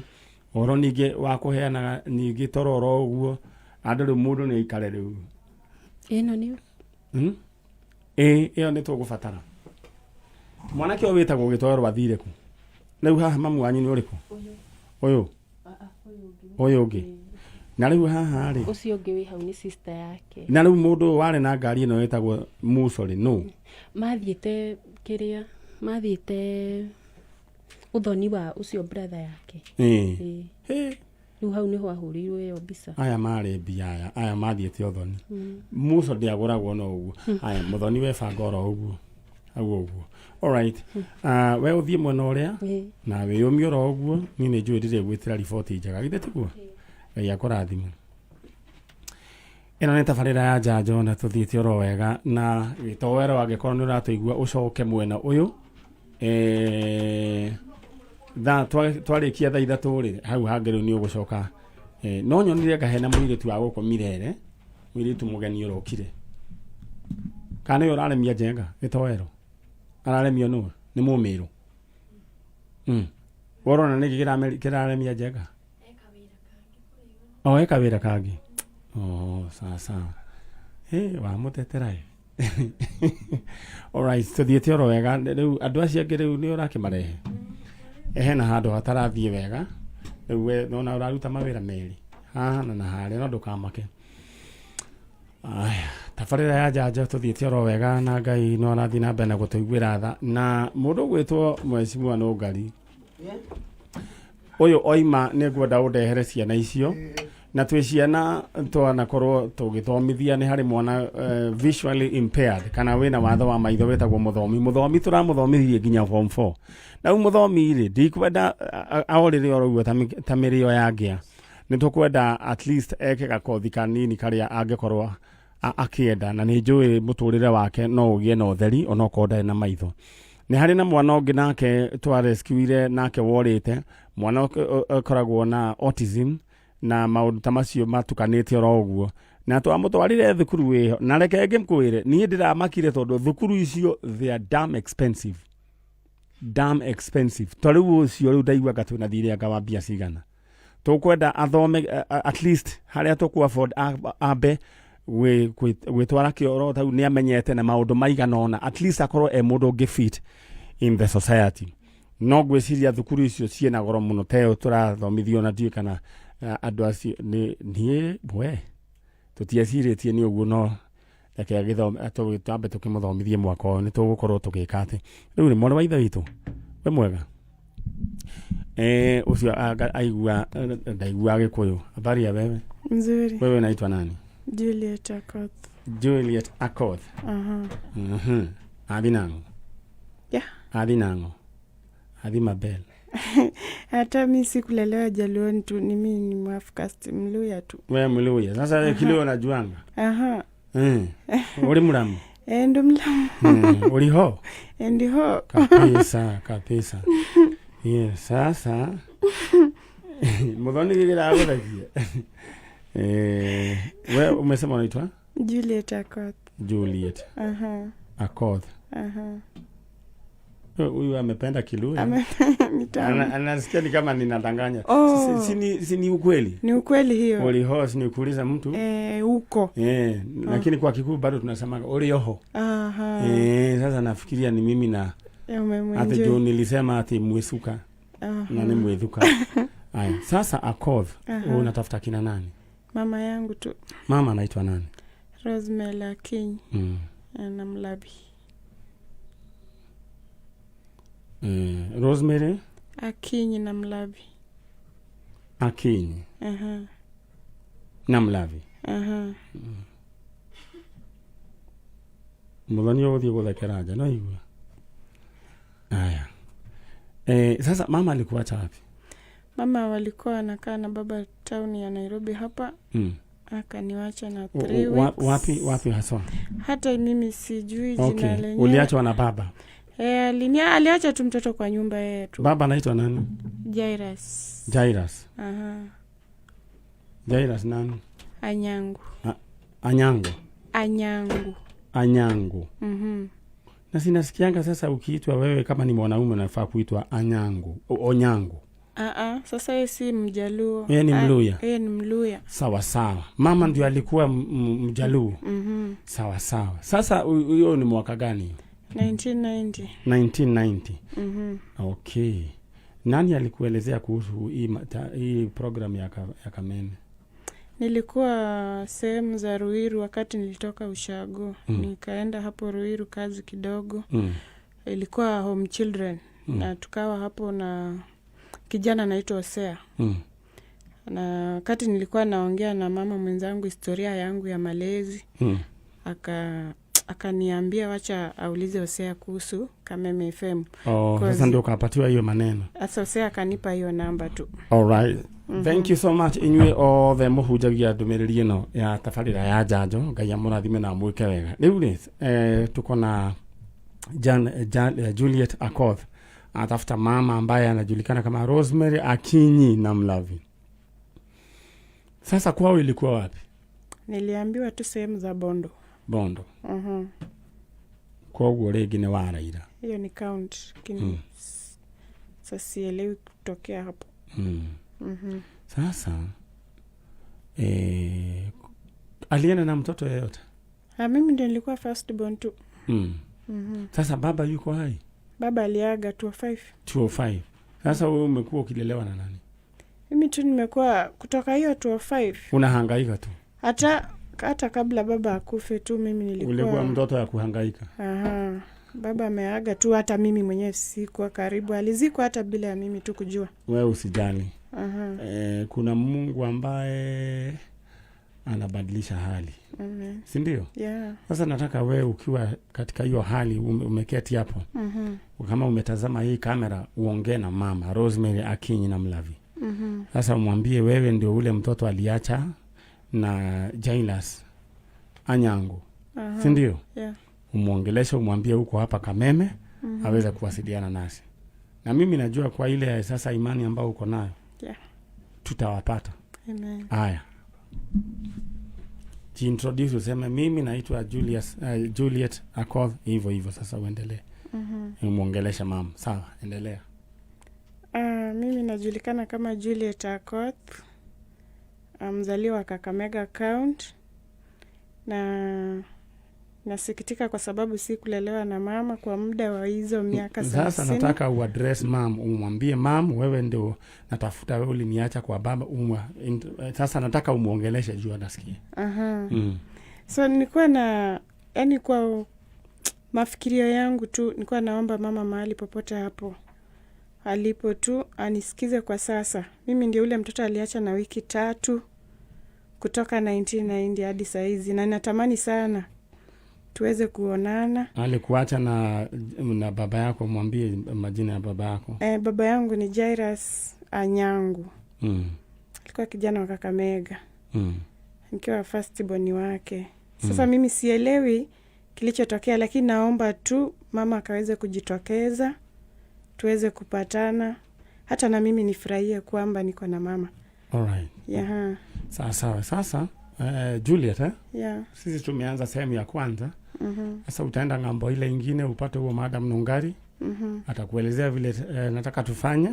ũhoro ningĩ wa kũheanaga ningĩ toro oro ũguo andũ. Rĩu mũndũ nĩ aikare rĩu. Ĩno nĩ Ĩ ĩyo nĩ tũgũbatara. Mwanake ũyũ wĩtagwo Gĩtoero athire kũ rĩu? Haha mamu wanyu nĩ ũrĩkũ? Ũyũ, ũyũ ũngĩ. Na rĩu haha rĩ? Ũcio ũngĩ wĩ hau nĩ sister yake. Na rĩu mũndũ ũyũ warĩ na ngari ĩno ĩtagwo Muco rĩ, nũ? Mathiĩte kĩrĩa mathiĩte ũthoni wa ũcio brother yake. Ĩĩ. Hĩ. Rĩu hau nĩho ahũrĩirwo ĩyo mbica. Aya marĩ mbia, aya mathiĩte ũthoni. Muco ndĩagũragwo no ũguo. Aya mũthoni webanga oro ũguo hau ũguo. Alright, we ũthiĩ mwena ũrĩa na wĩyũmie oro ũguo. Niĩ nĩ njũĩ ndirĩ gwĩtĩra riboti njega, githĩ tiguo? Ngai akũrathime. Ĩno nĩ tabarĩra ya njanjo na tũthiĩte oro wega na gĩtoero. Angĩkorwo nĩ ũratũigua, ũcoke mwena ũyũ. Thaa twarĩkia thaa 3 rĩ, hau hangĩ rĩu nĩ ũgũcoka. No nyonire anga hena mũirĩtu wa gũkũ Mirere, mũirĩtu mũgeni ũrokire, kana nĩwe ũraremia njenga? Gĩtoero araremio nũ? Nĩ mũmĩrũ. Worona nĩkĩ kĩraremia njenga? O eka wĩra kangĩ. Oh, sawa sawa. Wamũtetera ĩ. Alright, tũthiĩte oro wega. Rĩu andũ acio angĩ rĩu nĩ ũrakĩmarehe? Hena handũ hatarathiĩ wega. Rĩu we nona ũraruta mawĩra merĩ haha na harĩa, no ndũkamake. Aya, tabarĩra ya njanjo tũthiĩte oro wega na Ngai no arathiĩ na mbere na gũtũiguĩra tha. Na mũndũ ũgwĩtwo Mheshimiwa Nũngari ũyũ oima, nĩ ngwenda ũndehere ciana icio, na twĩ ciana twanakorwo tũgĩthomithia. Nĩ harĩ mwana visually impaired kana wĩna watho wa maitho wĩtagwo mũthomi. Mũthomi tũramũthomithirie nginya form 4, na rĩu mũthomi rĩ, ndikwenda aorĩre oro ũguo ta mĩrĩo ya ngĩa. Nĩ tũkwenda at least eke gakothi kanini karĩa angĩkorwo akĩenda, na nĩ njũĩ mũtũrĩre wake no ũgĩe na ũtheri onokorwo ndarĩ na maitho. Nĩ harĩ na mwana ũngĩ nake twarescuire nake worĩte, mwana ũkoragwo na autism na maũndũ ta macio matukanĩte oro ũguo, na twamũtwarire thukuru ĩho. Na reke ngĩkwĩre, niĩ ndĩramakire tondũ thukuru icio they are damn expensive, damn expensive. Ta rĩu ũcio rĩu ndaiguaga twĩna thirĩ anga wa mbia cigana. Tũkwenda athome at least harĩa tũkũ afford, ambe gwĩtwara kĩoro tau nĩ amenyete na maũndũ maigana ũna, at least akorwo e mũndũ ũngĩ fit in the society. No ngwĩciria thukuru icio ciĩna goro mũno teo tũrathomithio, na ndiũĩ kana andũ acio nĩ niĩ we tũtiecirĩtie nĩ ũguo. No reke agĩthome, twambe tũkĩmũthomithie mwaka ũyũ, nĩ tũgũkorwo tũgĩka atĩ rĩu nĩ mwarĩ wa ithe witũ we mwega. Ũcio aigua ndaigua Gĩkũyũ. Habari ya wewe? Nzuri. Wewe unaitwa nani? Juliet Akoth. Juliet Akoth. Aha. Adhi nang'o? Yeah. Adhi nang'o? Adhi maber. Hata mi sikulelewa Jaluoni tu, ni mi ni Mwafrika, Mluya tu. We Mluya. Sasa wewe Kiluo unajuanga? Aha. Uri mulamu? Eh, ndo mlamu. Uliho? Eh, ndiho. Kabisa, kabisa. Yes, sasa muthoni gĩgĩragũthagia. We umesema unaitwa? Juliet Akoth. Juliet Aha. Akoth. Aha. Huyu amependa Kiluya. Ni tamu. Anasikia ni kama ninadanganya. Oh. Si ni ukweli? Ni ukweli hiyo. Uliho, si ni kuuliza mtu? Eh, huko. Lakini kwa Kikuyu bado tunasema ulioho. Aha. Sasa nafikiria ni mimi na Eh, ati umemwenjoy. juu nilisema ati mwisuka Aha. na ni mwithuka. Aya, sasa Akoth, Aha. wewe unatafuta kina nani? Mama yangu tu. Mama anaitwa nani? Rosemary Akinyi na Mlabi. Rosemary Akinyi na Mlabi. Akinyi Aha. na Mlavi. Aha. Muthoni ũgũthiĩ gũthekera nja no igua. Aya. Sasa mama alikuacha wapi? Mama walikuwa wanakaa na baba town ya Nairobi hapa, akaniwacha na 3 weeks. Wapi haswa? Hata mimi sijui jina lenyewe. Uliachwa na baba. Eh, aliacha tu mtoto kwa nyumba yeye tu. Baba anaitwa nani? Jairus. Jairus. Aha. Jairus nani? Anyangu. Anyango. Anyangu. Anyango. Na sinasikianga sasa ukiitwa wewe kama ni mwanaume unafaa kuitwa Anyango. Onyango. Ah ah, sasa yeye si Mjaluo. Yeye ni Ah, Mluya. Yeye ni Mluya. Sawa sawa. Mama ndio alikuwa Mjaluo. Sawa sawa. Sasa huyo ni mwaka gani? 1990. 1990. Okay. Nani alikuelezea kuhusu hii program ya Kameme? Nilikuwa sehemu za Ruiru wakati nilitoka ushago. Nikaenda hapo Ruiru kazi kidogo. Ilikuwa home children. Na tukawa hapo na kijana anaitwa Hosea. Na wakati nilikuwa naongea na mama mwenzangu historia yangu ya malezi, akaniambia wacha aulize Hosea kuhusu Kameme FM. Oh, sasa ndio ukapatiwa hiyo maneno. Sasa Hosea akanipa hiyo namba tu. Alright. Thank you so much inyuĩ othe mũhunjagia ndũmĩrĩri ĩno ya tabarĩra ya njanjo. Ngai amũrathime na amwĩke wega. Rĩu rĩ, tuko na Juliet Akoth anatafuta mama ambaye anajulikana kama Rosemary Akinyi na Mlavi. Sasa kwao ilikuwa wapi? Niliambiwa tu sehemu za Bondo. Bondo. Koguo rĩngĩ nĩ waraira. Hiyo ni county, lakini sasa sielewi kutokea hapo. Sasa alienda na mtoto yeyote? Na mimi ndio nilikuwa first born tu. Sasa baba yuko hai? Baba aliaga 205. 205. Sasa wewe umekuwa ukilelewa na nani? Mimi tu nimekuwa kutoka hiyo 205. Unahangaika tu. Hata kabla baba akufe tu mimi nilikuwa Ulikuwa mtoto ya kuhangaika. Aha. Baba ameaga tu, hata mimi mwenyewe sikuwa karibu, alizikwa hata bila ya mimi tu kujua. Wewe usijali. Aha. Kuna Mungu ambaye anabadilisha hali. Amen. Si ndio? Yeah. Sasa nataka wewe ukiwa katika hiyo hali umeketi hapo. Kama umetazama hii kamera, uongee na mama Rosemary Akinyi na Mlavi. Sasa umwambie wewe ndio ule mtoto aliacha na Jairus Anyango. Si ndio? Yeah. Umwongeleshe, umwambie huko hapa Kameme aweze kuwasiliana nasi. Na mimi najua kwa ile sasa imani ambayo uko nayo, Yeah. tutawapata. Amen. Haya. Jiintroduce, useme mimi naitwa Juliet Akoth, hivyo hivyo. Sasa uendelee. Umwongeleshe mama. Sawa, endelea. Mimi najulikana kama Juliet Akoth, mzaliwa wa Kakamega County, na nasikitika kwa sababu sikulelewa na mama kwa muda wa hizo miaka Sasa 30. nataka uaddress mam, umwambie mam, wewe ndio natafuta, wewe uliniacha kwa baba. Sasa nataka umuongeleshe juu anasikia. Aha. So nilikuwa na, yani kwa mafikirio yangu tu nilikuwa naomba mama mahali popote hapo alipo tu anisikize kwa sasa. Mimi ndio ule mtoto aliacha na wiki 3 kutoka 1990 hadi saa hizi, na natamani sana tuweze kuonana. Alikuacha na baba yako, mwambie majina ya baba yako. Baba yangu ni Jairus Anyangu. Alikuwa kijana wa Kakamega. Nikiwa first born wake. Sasa mimi sielewi kilichotokea, lakini naomba tu mama akaweze kujitokeza, tuweze kupatana, hata na mimi nifurahie kwamba niko na mama. All right. Yeah. Sawa sawa. Sasa Juliet, eh? Yeah. Sisi tumeanza sehemu ya kwanza. Sasa utaenda ng'ambo ile ingine upate huo Madam Nungari. Atakuelezea vile nataka tufanye.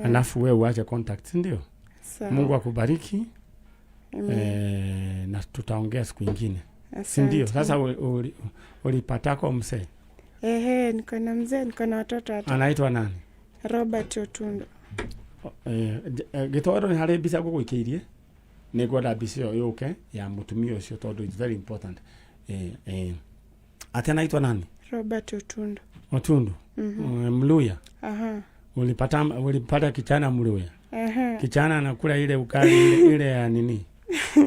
Alafu wewe uache contact, si ndio? Sawa. Mungu akubariki. Amen. Na tutaongea siku ingine. Si ndio? Sasa ulipatako mzee? Ehe, niko na mzee, niko na watoto hata. Anaitwa nani? Robert Otundo. Gitoro ni harĩ mbica ngũgũikĩirie, nĩ ngwenda mbica ĩyo yũke ya mũtumia ũcio tondũ it's very important. Ati anaitwa nani? Robert Otundo. Otundu. Mluya. Aha. Ulipata kichana Mluya. Aha. Kichana anakula ile ukali ile ya nini?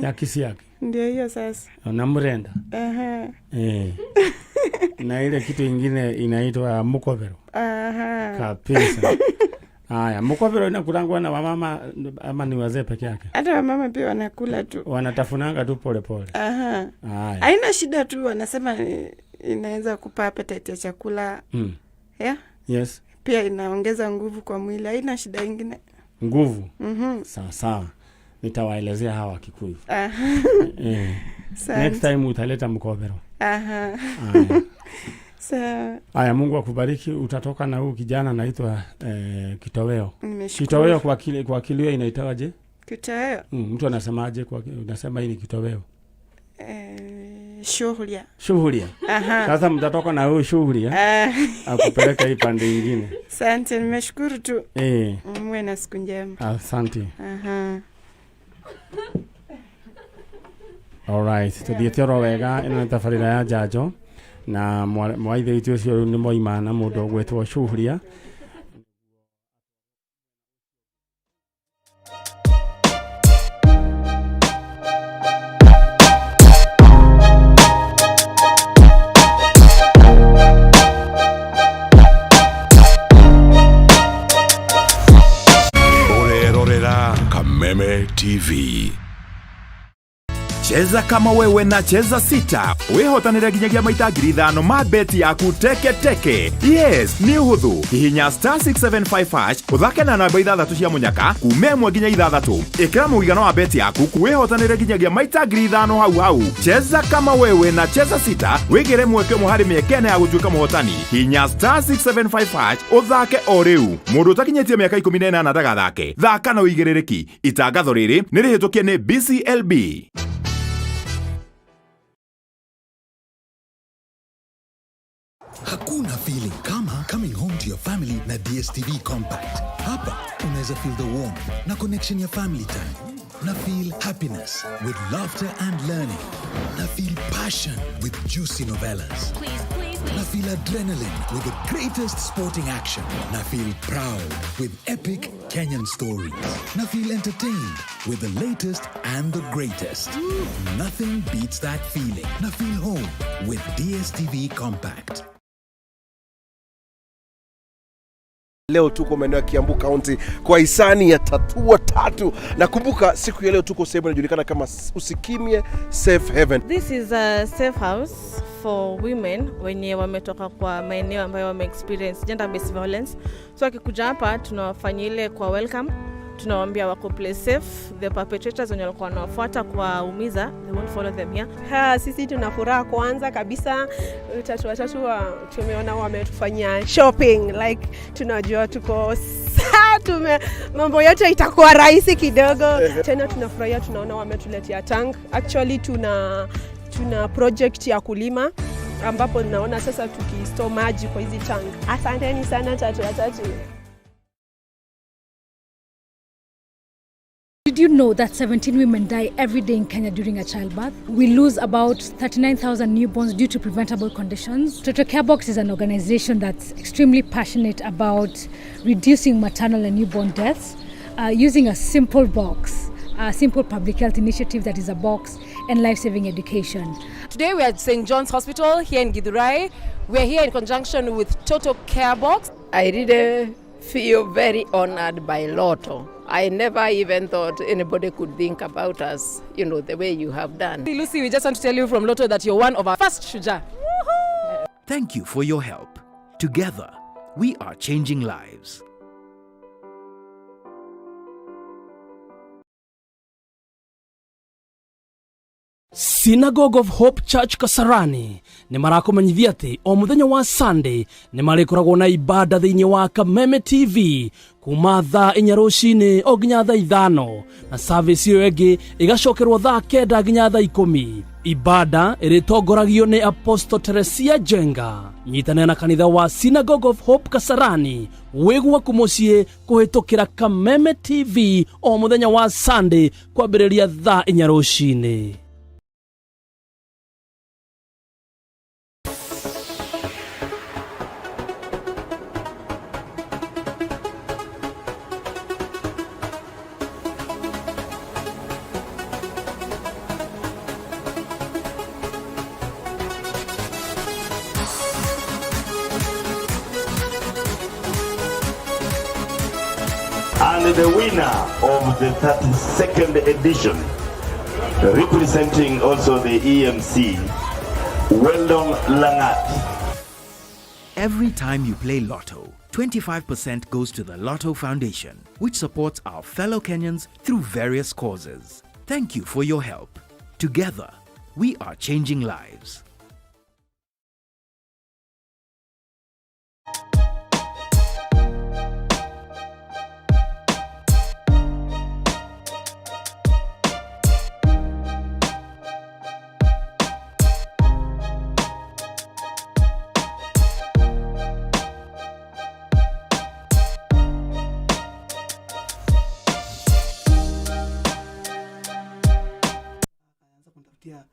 Ya kisiaki. Ndio hiyo sasa. Na mrenda. Aha. Na ile kitu ingine inaitwa mukobero. Aha. Kabisa. Haya, mukobero inakulangwa na wamama ama ni wazee peke yake? Hata wamama pia wanakula tu. Wanatafunanga tu pole pole. Aha. Haya. Haina shida tu, wanasema inaweza kupa appetite ya chakula. Yeah? Yes. Pia inaongeza nguvu kwa mwili, haina shida ingine. Nguvu. Sawa sawa. Nitawaelezea hawa Kikuyu. Asante. Next time utaleta mkobero. Aha. Haya. Sawa. Haya, Mungu akubariki. Utatoka na huyu kijana anaitwa Kitoweo. Nimeshukuru. Kitoweo kwa kilio inaitwaje? Kitoweo. Mtu anasemaje kwa unasema hii ni kitoweo? Shughuli. Shughuli. Aha. Sasa mtatoka na huyu shughuli, akupeleka hii pande nyingine. Asante, nimeshukuru tu. Muwe na siku njema. Asante. Aha. All right, tuthiĩte oro wega. Ĩno nĩ tabarĩra ya njanjo na mwaithe witũ ũcio rĩu nĩ moima na mũndũ ũgwĩtwo Shuhuria. Ũrerorera Kameme TV. Cheza kama wewe na Cheza 6. Wĩhotanĩre nginyagia maita 5,000 ma beti yaku teke teke. Yes, nĩ ũhũthũ. Hihinya star 675 hash, ũthake na namba 6 cia mũnyaka kuma 1 nginya 6. Ĩkĩra mũigana wa beti yaku, wĩhotanĩre nginyagia maita 5,000 hau hau. Cheza kama wewe na Cheza 6, wĩgĩre mweke ũmwe harĩ mĩeke ĩna ya gũtuĩka mũhotani. Hihinya star 675 hash, ũthake o rĩu. Mũndũ ũtakinyĩtie mĩaka 18 ndagathake. Thaka na ũigĩrĩrĩki. Itangatho rĩrĩ nĩ rĩhĩtũkie nĩ BCLB. Hakuna feeling kama coming home to your family na DSTV Compact. Hapa unaweza feel the warmth na connection ya family time. Na feel happiness with laughter and learning. Na feel passion with juicy novellas. Na feel adrenaline with the greatest sporting action. Na feel proud with epic Kenyan stories. Na feel entertained with the latest and the greatest. Nothing beats that feeling. Na feel home with DSTV Compact. Leo tuko maeneo ya Kiambu County kwa hisani ya Tatua Tatu, na kumbuka siku ya leo tuko sehemu inajulikana kama Usikimye Safe Haven. This is a safe house for women wenye wametoka kwa maeneo ambayo wame experience gender based violence. So akikuja hapa tunawafanyia ile kwa welcome, tunawaambia wako place safe. The perpetrators wenye walikuwa wanawafuata kuwaumiza, they won't follow them here. Ha, sisi tuna furaha kwanza kabisa, Tatu Watatu tumeona wametufanyia shopping like tunajua tuko saa tume mambo yote itakuwa rahisi kidogo. Tena tunafurahia, tunaona wametuletea tank. Actually tuna project ya kulima ambapo naona sasa tukistore maji kwa hizi tank. Asanteni sana Tatu Watatu. Did you know that 17 women die every day in Kenya during a childbirth? We lose about 39,000 newborns due to preventable conditions. Toto Carebox is an organization that's extremely passionate about reducing maternal and newborn deaths using a simple box, a simple public health initiative that is a box and life-saving education. Today we are at St. John's Hospital here in Githurai. We are here in conjunction with Toto Care Box. I really feel very honored by Lotto. I never even thought anybody could think about us, the way you have done. Lucy, we just want to tell you from Lotto that you're one of our first Shujaa. Thank you for your help. Together, we are changing lives. Synagogue of Hope Church Kasarani nĩ marakũmenyithia atĩ o mũthenya wa Sunday nĩ marĩkoragwo na ibada thĩinĩ wa Kameme TV kuma thaa 4 rũcinĩ o nginya thaa 5, na service ĩyo ĩngĩ ĩgacokerwo thaa 9 nginya thaa 10. Ibada ĩrĩtongoragio nĩ Apostle Teresia Jenga. Nyitanĩra na kanitha wa Synagogue of Hope Kasarani wĩ gwaku mũciĩ kũhĩtũkĩra Kameme TV o mũthenya wa Sunday kwambĩrĩria thaa 4 rũcinĩ. And the winner of the 32nd edition, representing also the EMC, Weldon Langat. Every time you play Lotto, 25% goes to the Lotto Foundation, which supports our fellow Kenyans through various causes. Thank you for your help. Together, we are changing lives. Kunitafutia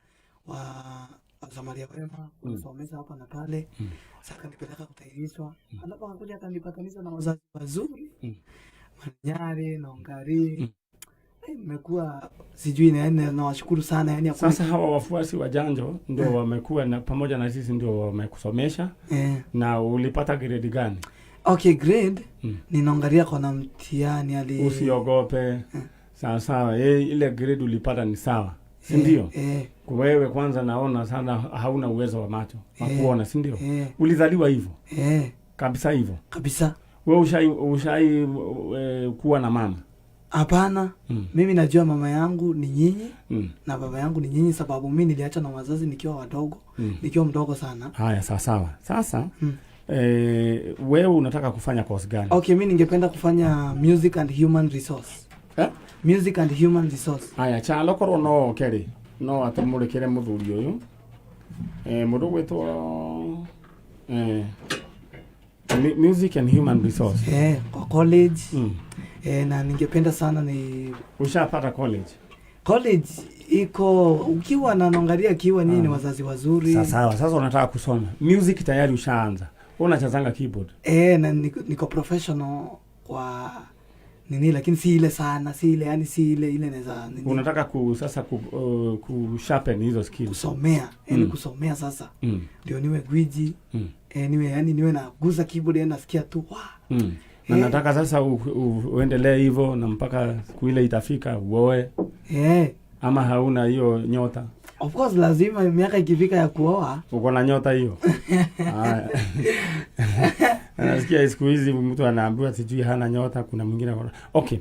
wa Wasamaria wema kunisomesha hapa na pale. Sasa akanipeleka kutahirishwa, alafu akakuja akanipatanisha na wazazi wazuri Manyare na Ongari. Nimekuwa sijui na yani nawashukuru sana yani hakuna Sasa hawa wafuasi wa Janjo ndio wamekuwa na, pamoja na sisi ndio wamekusomesha. Na ulipata grade gani? Okay, grade ninaangalia kona mtihani ali Usiogope. Sawa sawa. Ile grade ulipata ni sawa, si ndio? Eh. Wewe kwanza naona sana hauna uwezo wa macho wa kuona, si ndio? Eh. Ulizaliwa hivyo? Eh. Kabisa hivyo? Kabisa. Wewe ushai kuwa na mama? Hapana. Mimi najua mama yangu ni nyinyi na baba yangu ni nyinyi, sababu mimi niliacha na wazazi nikiwa wadogo, nikiwa mdogo sana. Haya, sawa sawa. Sasa wewe unataka kufanya course gani? Okay, mimi ningependa kufanya music and human resource. Eh? Music and human resource. Haya, chalo korwo no oke rĩ, no atũmũrĩkĩre mũthuri ũyũ, mũndũ gwĩtwo Eh. Music and human resource. Eh, kwa college. Eh, na ningependa sana ni Ushapata college? College iko ukiwa na naangalia kiwa nyinyi ni wazazi wazuri. Sasa sawa, sasa unataka kusoma. Music tayari ushaanza. Wewe unachezanga keyboard. Eh, na niko professional kwa nini, lakini si ile sana, si ile, yani si ile ile naweza nini. Unataka sasa ku sharpen hizo skills. Kusomea, yani kusomea sasa. Ndio niwe gwiji. Niwe yani niwe naguza keyboard, yani nasikia tu wa. Na nataka sasa uendelee hivyo na mpaka siku ile itafika uoe. Ama hauna hiyo nyota? Of course lazima miaka ikifika ya kuoa. Uko na nyota hiyo? Haya. Nasikia siku hizi mtu anaambiwa sijui hana nyota, kuna mwingine akona. Okay.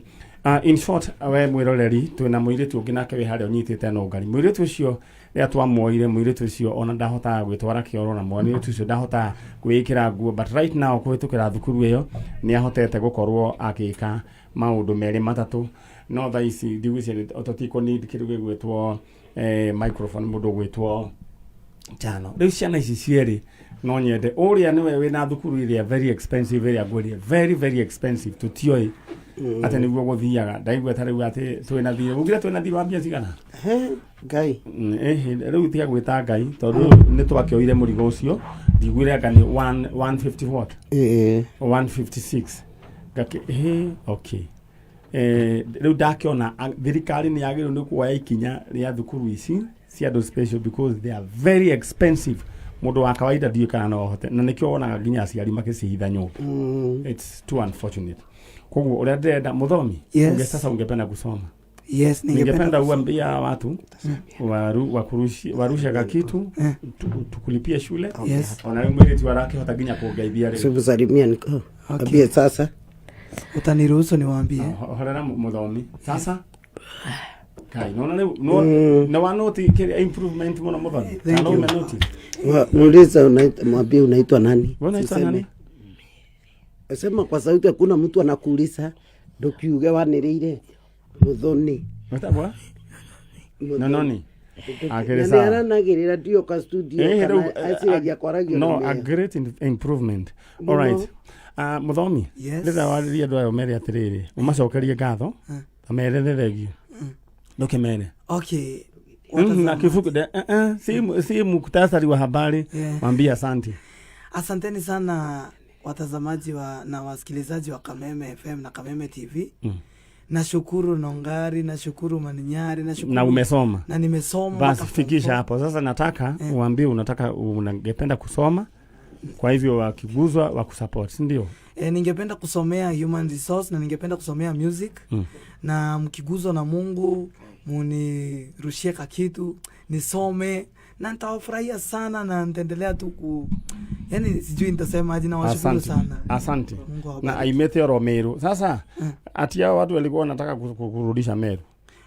In short, we mwiroreri twina mũirĩtu ũngĩ nake wĩ harĩa ũnyitĩte nũngari. Mũirĩtu ũcio rĩrĩa twamuoire, mũirĩtu ũcio ona ndahotaga gwĩtwara kĩoro, na mũirĩtu ũcio ndahotaga kwĩĩkĩra nguo, but right now kũhĩtũkĩra thukuru ĩyo nĩ ahotete gũkorwo agĩka maũndũ merĩ matatũ. No thaa ici ndigwĩciria tũtikũ need kĩndũ gĩgwĩtwo microphone, mũndũ ũgwĩtwo Jano. Rĩu ciana ici cierĩ no nyende ũrĩa nĩwe wĩna thukuru ĩrĩa very expensive, ĩrĩa ngwĩrire very very expensive, tũtioĩ atĩ nĩguo gũthiaga. Ndaigua ta rĩu atĩ twĩna thirĩ, ugire twĩna thirĩ wa mbia cigana? Ngai. Rĩu tiga gwĩta Ngai tondũ nĩ twakĩoire mũrigo ũcio, ndiguire anga nĩ 150 what? 156. Ngakĩ, okay. Rĩu ndakĩona thirikari nĩ yagĩrĩirwo nĩ kuoya ikinya rĩa thukuru ici cia andũ special because they are very expensive. Mũndũ wa kawaida ndiũĩ kana no ahote, na nĩkĩo wonaga nginya aciari makĩcihitha nyũmba. It's too unfortunate. Koguo ũrĩa ndĩrenda mũthomi, Yes. sasa ungependa kusoma? Yes, ningependa ningependa kusoma. uambia watu warushe kakitu tukulipie shule. Yes. Ona rĩu mũirĩtu arakĩhota nginya kũngeithia rĩu. Sikusalimia niko. Ambie sasa. Utaniruhusu niwaambie? Horera mũthomi. Sasa kai nona rĩu no na wanoti kĩrĩa improvement mũno mũthomi. Thank Kana you. umenoti? Muulize mwambie unaitwa nani? Wewe unaitwa Usiseme. nani? Sema kwa sauti, hakuna mtu anakuuliza. Ndukiuge wanĩrĩire. Muthoni. Wetagwo? Nononi. Akĩrĩ Na sawa. nĩaranagĩrĩra ndioka studio Eh, kana rĩu, aciragia kwaragio no na a mĩario. great improvement. Mũno. All right. Mũthomi, Yes. rĩrĩa warĩria andũ aya ũmere atĩrĩrĩ, ũmacokerie ngatho, ta mere thegio. Ndũkĩmere. Okay. Na kifupi si muktasari wa habari. Yeah. Mwambie asante. Asanteni sana watazamaji wa, na wasikilizaji wa Kameme FM na Kameme TV. Nashukuru Nongari, nashukuru Maninyari, nashukuru Na umesoma. Na nimesoma Basi mpaka fikisha hapo. Sasa nataka uambie unataka ungependa kusoma. Kwa hivyo wakiguzwa wakusupport, si ndio? Ningependa kusomea human resource na ningependa kusomea music. Na mkiguzwa na Mungu munirushie kakitu nisome na nitawafurahia sana na nitaendelea tu ku, yani sijui nitasema aje, na washukuru Asante. sana. Asante. Mungu awabariki. Na aimete oro Meru. Sasa ati hao watu walikuwa wanataka kurudisha Meru.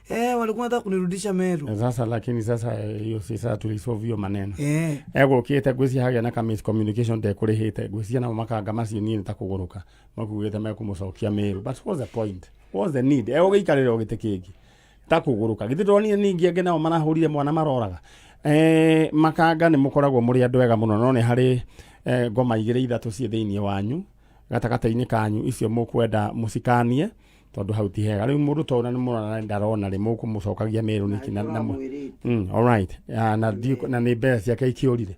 Walikuwa wanataka kunirudisha Meru. Sasa lakini sasa hiyo si sasa tulisolve hiyo maneno. Egũkĩte ngwĩciria hagĩa na ka miscommunication ndekũrĩhĩte, ngwĩciria namo makanga macio niĩ nĩtakũgũrũka makugĩte mekũmũcokia Meru, but what's the point, what's the need, egũgĩikarĩra o gĩtĩ kĩngĩ takũgũrũka. Githĩ ndonire ningĩ angĩ nao marahũrire mwana maroraga. Makanga nĩ mũkoragwo mũrĩ andũ ega mũno, no nĩ harĩ ngoma igĩrĩ ithatũ ciĩ thĩinĩ wanyu gatagatĩ-inĩ kanyu, icio mũkwenda mũcikanie tondũ hau ti hega. Rĩu mũndũ tona nĩ mũrona ndarona rĩ, mũkũmũcokagia Meru nĩkĩ? All right. Na na nĩ mbeca ciake ikĩũrire.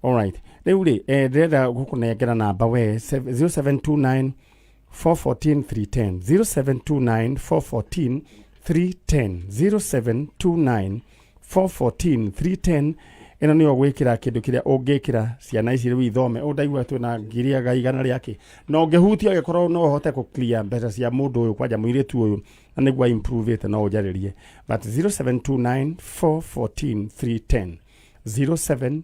All right. Rĩu rĩ, ndĩrenda gũkũnengera namba we 0729 414 310, 0729 414 310, 0729 414 310. Ĩno nĩyo gwĩkĩra kĩndũ kĩrĩa ũngĩkĩra ciana ici rĩu ithome. Ũũ ndaigua twĩna ngiri anga igana rĩake, na ũngĩhutia ũgĩkorwo no ũhote kũ clear mbeca cia mũndũ ũyũ, kwanja mũirĩtu ũyũ, na nĩguo improve ĩte, no ũnjarĩrie, but 0729 414 310,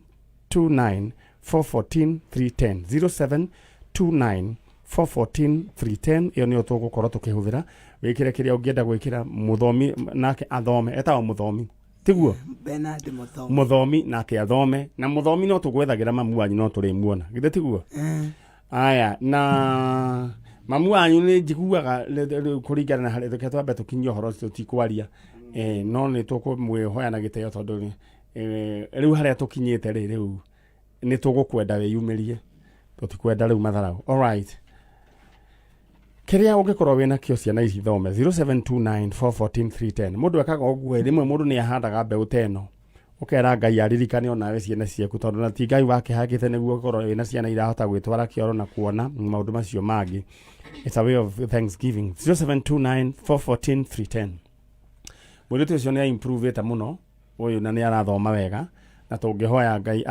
0729 414 310, 0729 414 310. Ĩyo nĩyo tũgũkorwo tũkĩhũthĩra. Wĩkĩre kĩrĩa ũngĩenda gwĩkĩra mũthomi nake athome. Etagwo mũthomi, tiguo? Bernard Muthomi. Mũthomi nake athome, na mũthomi no tũgwethagĩra mamu wanyu, no tũrĩmuona, githĩ tiguo? Aya, na mamu wanyu nĩ njiguaga kũringana na harĩa, reke twambe tũkinyie ũhoro ũcio, tũtikwaria, no nĩ tũkũmwĩhoya na gĩtĩo tondũ rĩu harĩa tũkinyĩte rĩ, rĩu nĩ tũgũkwenda wĩyumĩrie. Tũtikwenda rĩu matharau. Alright, kĩrĩa ũngĩkorwo wĩ nakĩo, ciana ici thome 0729414310. Mũndũ ekaga ũguo rĩmwe, mũndũ nĩ ahandaga mbeũ ta ĩno, ũkera Ngai aririkane onawe ciana ciaku, tondũ na ti Ngai wakĩhangĩte nĩguo ũkorwo wĩna ciana irahota gwĩtwara kĩoro na kuona maũndũ macio mangĩ. It's a way of thanksgiving. 0729414310. Mũirĩtu ũcio nĩ aimprovĩte mũno ũyũ, na nĩ arathoma wega, na tũngĩhoya Ngai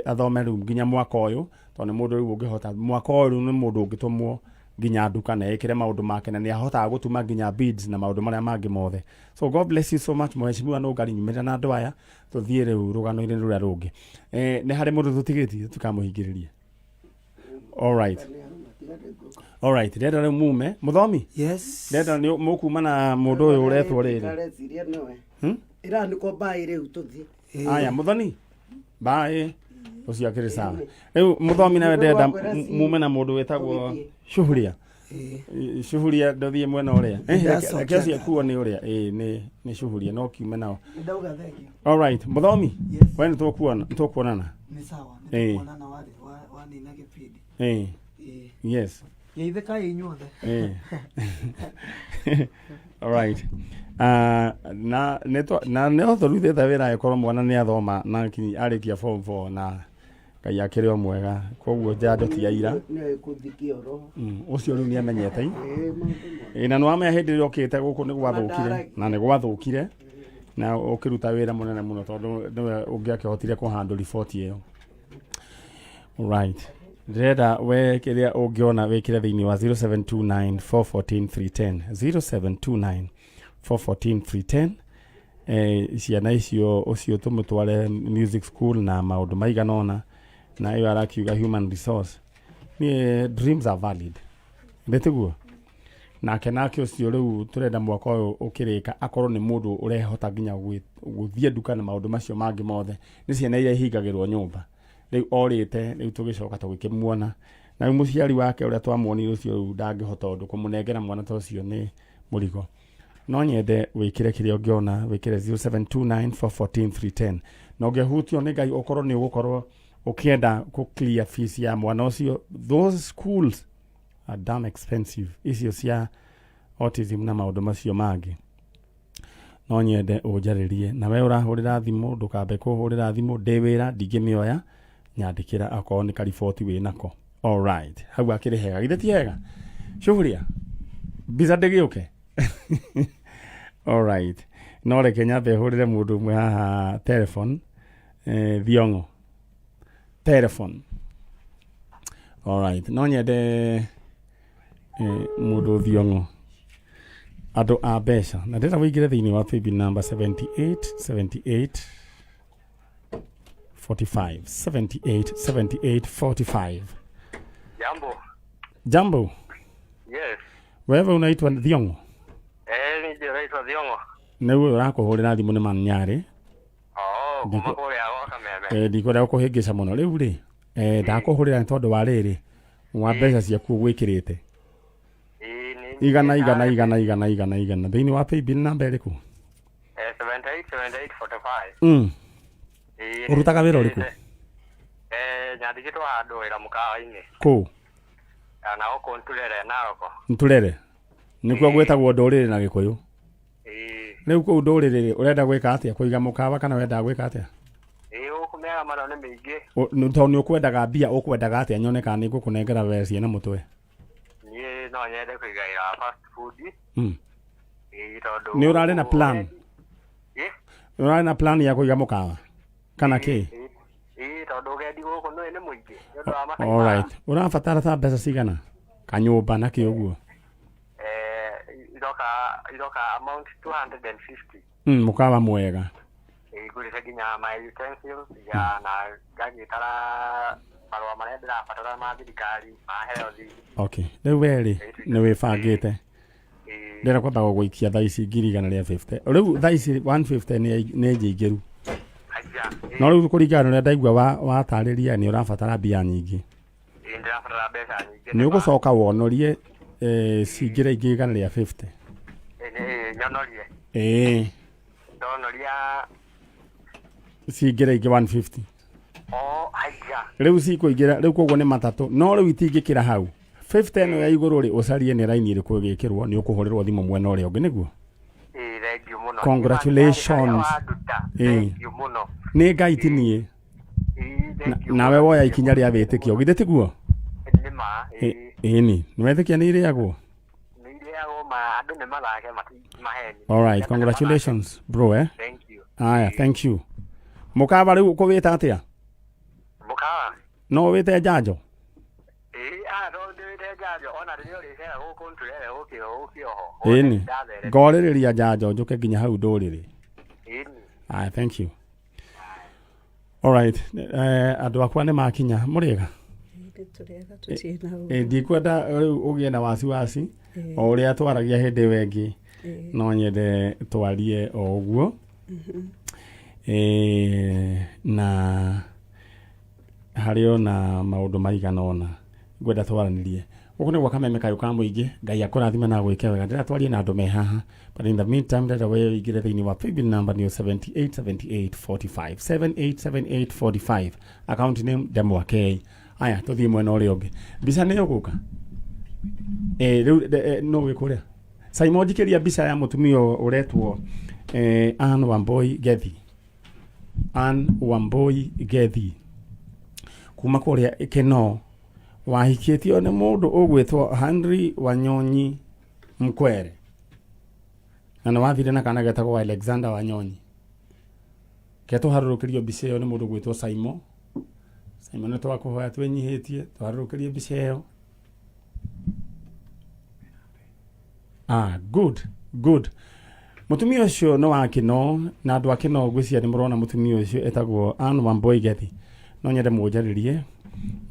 athome rĩu nginya mwaka ũyũ, tondũ nĩ mũndũ rĩu ũngĩhota mwaka ũyũ, rĩu nĩ mũndũ ũngĩtũmwo nginya nduka na ĩkĩre maũndũ make, na nĩ ahotaga gũtuma nginya beads na maũndũ marĩa mangĩ mothe. So God bless you so much, mheshimiwa Nũngari. Nyumĩrĩra na andũ aya, tũthiĩ rĩu rũgano-inĩ rũrĩa rũngĩ. Nĩ harĩ mũndũ tũtigĩtie tũkamũhingĩrĩria. Alright, alright, ndĩrenda rĩu mume mũthomi. Yes. Ndĩrenda nĩ mũkuma na mũndũ ũyũ ũretwo rĩrĩ. Areciria nĩwe. Hmm? Ĩranĩkwo mbaĩ rĩu tũthiĩ. Aya, mũthoni, mbaĩ ũcio akĩrĩ sawa. Rĩu mũthomi, nawe ndĩrenda mume na mũndũ wĩtagwo Shuhuria. Shuhuria, ndũthiĩ mwena ũrĩa. Ndacokia. Reke ũcio kuo nĩ ũrĩa. Ĩ, nĩ Shuhuria, no kiume nao. Ndauga thank you. Alright, mũthomi, we nĩ tũkuona, nĩ tũkuonana. Nĩ sawa. Ĩ. Nĩ tuonana wanina gĩbindi. Ĩ. Ĩ. Yes. Geithĩkai inyuothe. Alright. Na nĩ na nĩ tũrutĩte wĩra ĩkorwo mwana nĩ athoma na kinyi arĩkia form 4, na Ngai akĩrĩ o mwega, koguo njanjo ti ya ira. Nĩwe kũthi kĩoro. Ũcio rĩu nĩ amenyete. Ĩ, maũndũ mothe. Ĩ, na nĩwamenya hĩndĩ ĩrĩa ũkĩte gũkũ nĩ gwathũkire. Mandaragia. Na nĩ gwathũkire na ũkĩruta wĩra mũnene mũno, tondũ nĩwe ũngĩakĩhotire kũhandle riboti ĩyo. Right, ndĩrenda we kĩrĩa ũngĩona wĩkĩre thĩinĩ wa 0729414310, 0729414310. Ciana icio, ũcio tũmũtware music school na maũndũ maigana ũna, na ĩyo arakiuga human resource. Niĩ, dreams are valid, ndĩtiguo nake ũcio rĩu tũrenda mwaka ũyũ ũkĩrĩka akorwo nĩ mũndũ ũrehota nginya gũthiĩ nduka na maũndũ macio mangĩ mothe. Nĩ ciana iria ihingagĩrwo nyũmba, rĩu orĩte, rĩu tũgĩcoka tũgĩkĩmuona, na rĩu mũciari wake ũrĩa twamuonire ũcio rĩu ndangĩhota ũndũ kũmũnengera mwana ta ũcio, nĩ mũrigo. No nyende wĩkĩre kĩrĩa ũngĩona, wĩkĩre 0729414310, na ũngĩhutio nĩ Ngai ũkorwo nĩ ũgũkorwo ũkĩenda kũ clear fees ya mwana ũcio. Those schools are damn expensive, icio cia autism na maũndũ macio mangĩ. No nyende ũnjarĩrie, na we ũrahũrĩra thimũ, ndũkambe kũhũrĩra thimũ, ndĩ wĩra, ndingĩmĩoya. Nyandĩkĩra akorwo nĩ kariboti wĩ nako. Alright, hau akĩrĩ hega, githĩ ti hega? Shuhuria mbica ndĩgĩũke. Alright, no reke nyambe hũrĩre mũndũ ũmwe haha telephone, Thiong'o telephone. Alright, no nyende mũndũ Thiong'o, andũ a mbeca, na ndĩrenda wĩingĩre thĩinĩ wa paybill number 78 78 45, 78 78 45. Jambo. Jambo. Yes. Wewe unaitwa Thiong'o? Eh, ni ndio naitwa Thiongo. Nĩguo ũrakũhũrĩra thimũ nĩ Manyarĩ. Oh, kuma kũrĩa gwa Kameme. Ndikwenda gũkũhĩngĩca mũno rĩu rĩ, ndakũhũrĩra nĩ tondũ wa rĩrĩ wa mbeca ciaku ũgwĩkĩrĩte igana igana igana igana igana igana thĩinĩ wa paybill namba ĩrĩkũ? 78 78 45. Ĩĩ, Ũrutaga wĩra ũrĩkũ? Nyandĩkĩtwo handũ wĩra mũkawa-inĩ. Kũ? Na gũkũ Nturere, Naroko. Nturere nĩkuo gwĩtagwo ndũrĩrĩ na Gĩkũyũ. Ĩĩ. Rĩu kũu ndũrĩrĩ rĩ, ũrenda gwĩka atĩa? Kũiga mũkawa kana wendaga gwĩka atĩa? Ĩĩ, gũkũ mĩaramano nĩ mĩingĩ. Tondũ nĩ ũkwendaga mbia, ũkwendaga atĩa nyone kana nĩ ngũkũnengera wee ciĩna mũtwe? Niĩ no nyende kũiga wĩra wa fast food. Ĩĩ, tondũ Nĩ ũrarĩ na plan? Ĩ? Nĩ ũrarĩ na plan ya kũiga mũkawa kana kĩ? Ĩĩ, tondũ ũgendi gũkũ nĩ mũingĩ nĩ ũndũ wa macai. Alright, ũrabatara ta mbeca cigana, kanyũmba na kĩ ũguo? Iroka amount 250. Mũkawa mwega. Ĩĩ, ngũrĩte nginya my utensils ya na ngagĩtara marũa marĩa ndĩrabatara ma thirikari, ma health. Okay, rĩu we rĩ, nĩ wĩbangĩte. Ndĩrenda kwamba gũgũikia thaa ici 150,000. Rĩu thaa ici 150 nĩ njingĩru, no rĩu kũringana na ũrĩa ndaigua watarĩria, nĩ ũrabatara mbia nyingĩ. Ĩĩ, ndĩrabatara mbeca nyingĩ. Nĩ ũgũcoka wonorie, cingĩre ingĩ 150. Ĩĩ, nĩ nyonorie. Ĩĩ. Ndonoria. Cingĩre ingĩ 150. O haiya. Rĩu cikũingĩra rĩu koguo nĩ matatũ no rĩu itingĩkĩra hau 50 ĩno ya igũrũ rĩ ũcarie nĩ raini ĩrĩkũ ĩgĩkĩrwo nĩ ũkũhũrĩrwo thimũ mwena ũrĩa ũngĩ nĩguo. Ĩĩ thank you mũno. Congratulations. Ĩĩ. Thank you mũno. Nĩ Ngai ti niĩ. Ĩĩ thank you. Nawe woya ikinya rĩa wĩtĩkio githĩ tiguo? Nĩ ma. Ĩĩ. Ĩni nĩ wetĩkia nĩ irĩagwo. Nĩ irĩagwo ma andũ nĩ mathake mati maheni. All right, congratulations bro eh. Thank you. Aya, thank you. Mũkawa rĩu ũkũwĩta atĩa? Mũkawa. No wĩte njanjo? Ĩĩ ah no ndĩwĩte njanjo ona rĩrĩa ũrĩcera gũkũ ntũrere gũkĩ gũkĩ oho. Ĩni. Ngorĩrĩria njanjo njũke nginya hau ndũrĩrĩ. Ĩni. Aya, thank you. All right, andũ akwa nĩ makinya mũrĩega? Tũrĩega tũtirĩ na ũru. Ĩ, ndikwenda rĩu ũgĩe na wasiwasi Ĩ. o ũrĩa twaragia hĩndĩ ĩyo ĩngĩ Ĩ. no nyende twarie o ũguo. Mhm. Ĩ, na harĩ ona maũndũ maigana ũna ngwenda twaranĩrie gũkũ nĩ gwa kameme kayũ ka mũingĩ. Ngai akũrathime na agwĩke wega. Ndĩrenda twarie na andũ me haha, but in the meantime ndĩrenda we ũingĩre thĩinĩ wa paybill number nĩyo 787845 787845, account name Ndemwa K. Aya, tũthiĩ mwena ũrĩa ũngĩ. Mbica nĩ ĩgũka. Ĩ, rĩu no wĩ kũrĩa Simon, njikĩria mbica ya mũtumia ũretwo Ann Wamboi Gethi, Ann Wamboi Gethi kuma kũrĩa Kĩno, wahikĩtio nĩ mũndũ ũgwĩtwo Henry Wanyonyi Mkwere na nĩ wathire na kana getagwo Alexander Wanyonyi. Ketũharũrũkĩrio mbica ĩyo nĩ mũndũ ũgwĩtwo Simon. Simon, nĩ twakũhoya twĩnyihĩtie tũharũrũkĩrie mbica ĩyo. Ah, good good. Mũtumia ũcio nĩ wa Kĩno na andũ a Kĩno ngwĩciria nĩ mũrona mũtumia ũcio etagwo Ann Wamboi Gethi. No nyende mũnjarĩrie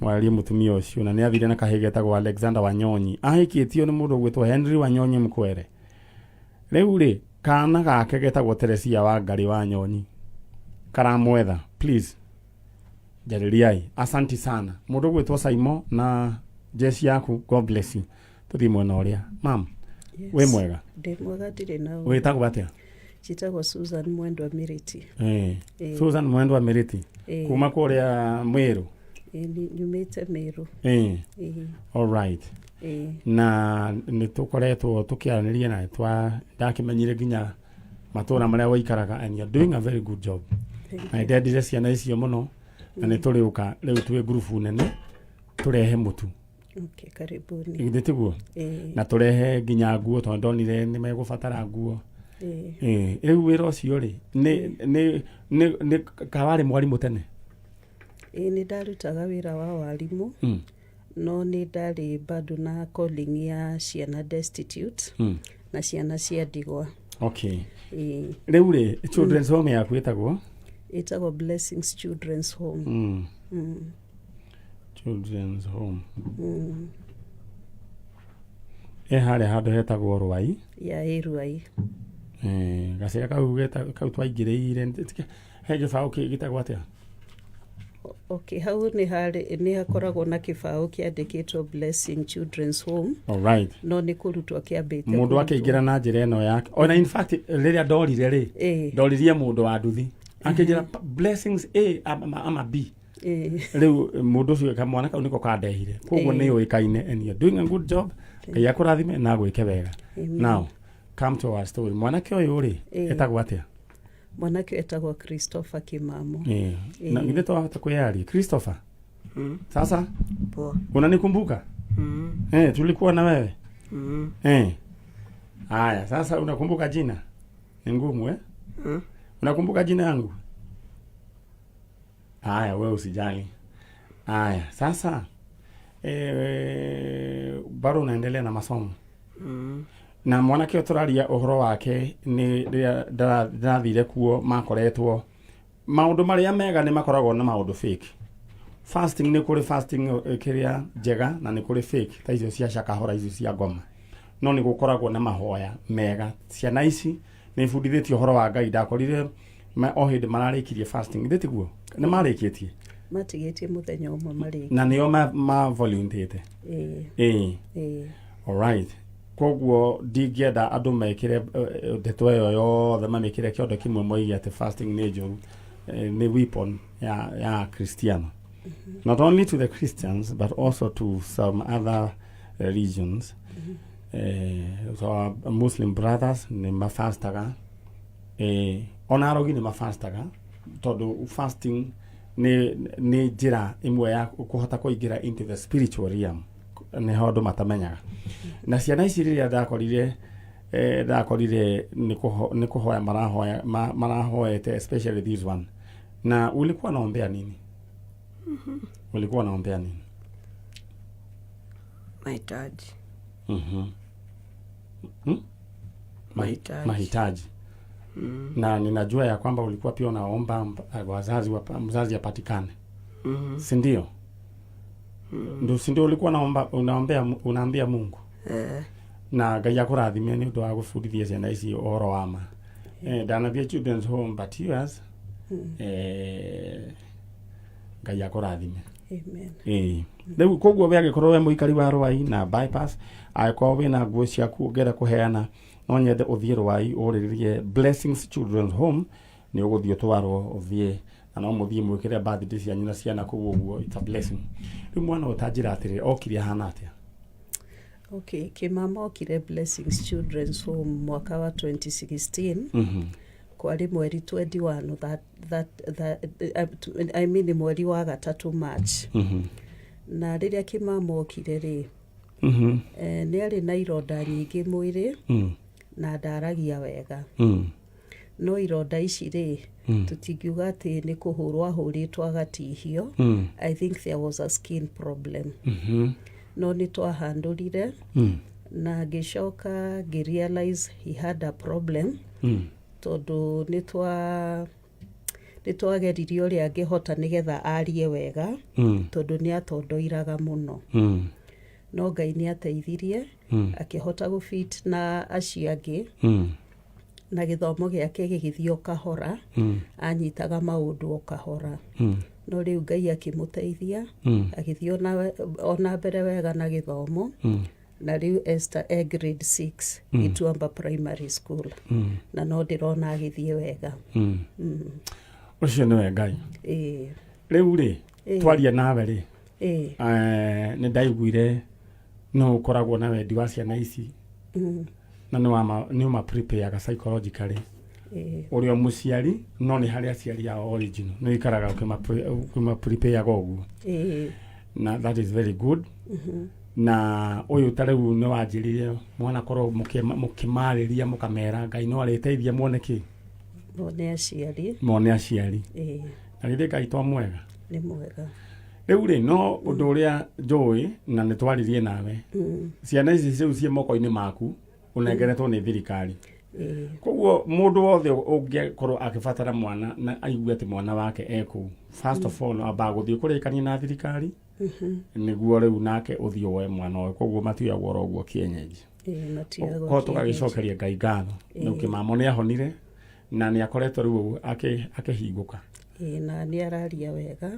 mwarĩrie mũtumia ũcio na nĩ athire na kahĩĩ getagwo Alexander Wanyonyi. Ahikĩtio nĩ mũndũ ũgwĩtwo Henry Wanyonyi Mkwere. Rĩu rĩ kana gake getagwo Teresia Wangari Wanyonyi karamwetha, please njarĩriai. Asanti sana mũndũ ũgwĩtwo Saimo na jeshi yaku, God bless you. Tũthiĩ mwena ũrĩa mam. Yes. Wĩ mwega? Ndĩ mwega ndirĩ na ũru. Wĩtagwo atĩa? Njĩtagwo Susan Mwendwa Mĩrĩti. Eh. Susan Mwendwa Mĩrĩti. Ĩĩ. Kuma kũrĩa Mwĩrũ? Ĩĩ, nyumĩte Mĩrũ. Ĩĩ. All right. Ĩĩ. Na nĩ tũkoretwo tũkĩaranĩria na twa ndakĩmenyire nginya matũra marĩa waikaraga, and you're doing a very good job. Thank Na you. ndendire ciana icio mũno na nĩ tũrĩũka rĩu twĩ ngurubu nene tũrehe mũtu. Okay, karibuni. Githĩ tiguo? Ĩĩ. Na tũrehe nginya nguo tondũ ndonire nĩ megũbatara nguo. Ĩĩ. Ĩĩ, rĩu wĩra ũcio rĩ nĩ kawarĩ mwarimũ tene? Ĩĩ, nĩ ndarutaga wĩra wa warimũ no nĩ ndarĩ bado na calling ya ciana destitute na ciana cia ndigwa. Okay. Ĩĩ. Rĩu rĩ children's home yaku ĩtagwo? Ĩtagwo Blessings Children's Home. Children's home ĩ harĩa handũ hetagwo Rwai? Ya ĩruai. Eh, gacĩra kau kau twaingĩrĩire he gĩbaũ gĩtagwo atĩa? Okay, hau nĩ harĩ nĩ hakoragwo na kĩbaũ kĩandĩkĩtwo Blessing Children's Home. All right. No nĩ kũrutwo kĩambĩte Mũndũ kũrutwo. akĩingĩra na njĩra ĩno yake, ona in fact rĩrĩa ndorire rĩ, ndoririe mũndũ wa nduthi akĩnjĩra Blessings A ama B. Rĩu mũndũ ũcio kamwana kau nĩko kandehire koguo nĩ yũĩkaine, and you're doing a good job. Ngai akũrathime na agwĩke wega. Amen. Now come to our story. Mwanake ũyũ rĩ etagwo atĩa? Mwanake etagwo Christopher Kimamo. Ĩĩ. Na githĩ twahota kwĩyaria Christopher? Sasa Poa. unanikumbuka? Eh, tulikuwa na wewe. Eh. Haya, sasa unakumbuka jina? Ni ngumu eh? Unakumbuka jina yangu? Haya, wewe usijali. Haya, sasa bado unaendelea na masomo? Na mwanake ũyũ tũraria ũhoro wake nĩ rĩrĩa ndĩrathire kuo makoretwo maũndũ marĩa mega nĩ makoragwo na maũndũ fake. Fasting, nĩ kũrĩ fasting kĩrĩa njega na nĩ kũrĩ fake ta icio cia cakahora icio cia ngoma, no nĩ gũkoragwo na mahoya mega. Ciana ici nĩ ibundithĩtio ũhoro wa Ngai. Ndakorire o hĩndĩ mararĩkirie fasting, githĩ tiguo nĩ marĩkĩtie? Matigĩtie mũthenya ũmwe marĩkie. Na nĩo ma volunteerĩte? Ĩĩ. Ĩĩ. Ĩĩ. Alright, koguo ndingĩenda andũ mekĩre ndeto ĩyo yothe mamĩkĩre kĩondo kĩmwe moige atĩ fasting nĩ njũru. Nĩ weapon ya Kristiano, not only to the Christians but also to some other religions. So our Muslim brothers nĩ mafastaga, ona arogi nĩ mafastaga, tondũ fasting nĩ njĩra ĩmwe ya kũhota kũingĩra into the spiritual realm. Nĩho andũ matamenyaga. Na ciana ici rĩrĩa ndakorire nĩ kũhoya marahoya, marahoete, especially this one. Na ulikuwa naombea nini? Ulikuwa naombea nini? Mahitaji. Hmm? Mahitaji. Mahitaji. Na ninajua ya kwamba ulikuwa pia unaomba mzazi apatikane, si ndio? Ndio, si ndio? Ulikuwa naomba, unaombea, unaambia Mungu? Eh. Na Ngai akũrathime nĩ ũndũ wa gũbundithia ciana ici ũhoro wa ma. Ndanathiĩ children's home, but yours, Ngai akũrathime. Amen. Ĩĩ, rĩu koguo we angĩkorwo we mũikari wa Rwai na bypass, angĩkorwo wĩna nguo ciaku ũngĩenda kũheana, no nyende ũthiĩ Rwai ũrĩrĩrie Blessings Children's Home. Nĩ ũgũthiĩ ũtwarwo, ũthiĩ na no mũthiĩ mwĩkĩre birthday cianyu na ciana kũu ũguo. It's a blessing. Rĩu mwana ũyũ, ta njĩra atĩrĩrĩ, okire ahana atĩa? Okay, kĩmama okire Blessings Children's Home mwaka wa 2016. Kwarĩ mweri 21, that, I mean mweri wa gatatũ, March. Na rĩrĩa kĩmama okire rĩ, nĩ arĩ na ironda nyingĩ mwĩrĩ na ndaragia wega. No ironda ici rĩ, tũtingiuga atĩ nĩ kũhũrwo ahũrĩtwo agatihio. I think there was a skin problem. No nĩ twahandũrire na ngĩcoka ngĩrealize he had a problem, tondũ nĩ twageririe ũrĩa angĩhota nĩgetha arie wega, tondũ nĩ atondoiraga mũno. No Ngai nĩ ateithirie, akĩhota gũfit na acio angĩ, na gĩthomo gĩake gĩgĩthiĩ o kahora. Anyitaga maũndũ o kahora. No rĩu Ngai akĩmũteithia, agĩthiĩ ona mbere wega na gĩthomo. Na rĩu Esther e grade 6, Gituamba Primary School. Na no ndĩrona agĩthiĩ wega. Ũcio nĩwe Ngai. Ĩĩ. Rĩu rĩ, twaria nawe rĩ, nĩ ndaiguire no ũkoragwo na wendi wa ciana ici, na nĩ ũma prepareaga psychologically. Ũrĩ o mũciari, no nĩ harĩ aciari ao original, nĩ ũikaraga ũkĩma prepareaga ũguo. Na that is very good. Na ũyũ ta rĩu nĩ wanjĩrire mwana korwo mũkĩmarĩria, mũkamera Ngai no arĩteithia muone kĩ? Mone aciari. Mone aciari. Na githĩ Ngai to mwega? Nĩ mwega. Rĩu rĩ, no ũndũ ũrĩa njũĩ na nĩ twaririe nawe, ciana ici rĩu ciĩ moko-inĩ maku, ũnengeretwo nĩ thirikari. Koguo mũndũ wothe ũngĩkorwo akĩbatara mwana na aigue atĩ mwana wake e kũu, first of all ambaga gũthiĩ kũrĩkania na thirikari, nĩguo rĩu nake ũthiĩ woe mwana ũyũ. Koguo matioyagwo oro ũguo kienyeji. Ĩĩ, matioyagwo Ko kienyeji. Tũgagĩcokeria Ngai ngatho. Rĩu kĩmamo nĩ ahonire na nĩ akoretwo rĩu akĩhingũka. Ĩĩ, na nĩ araria wega,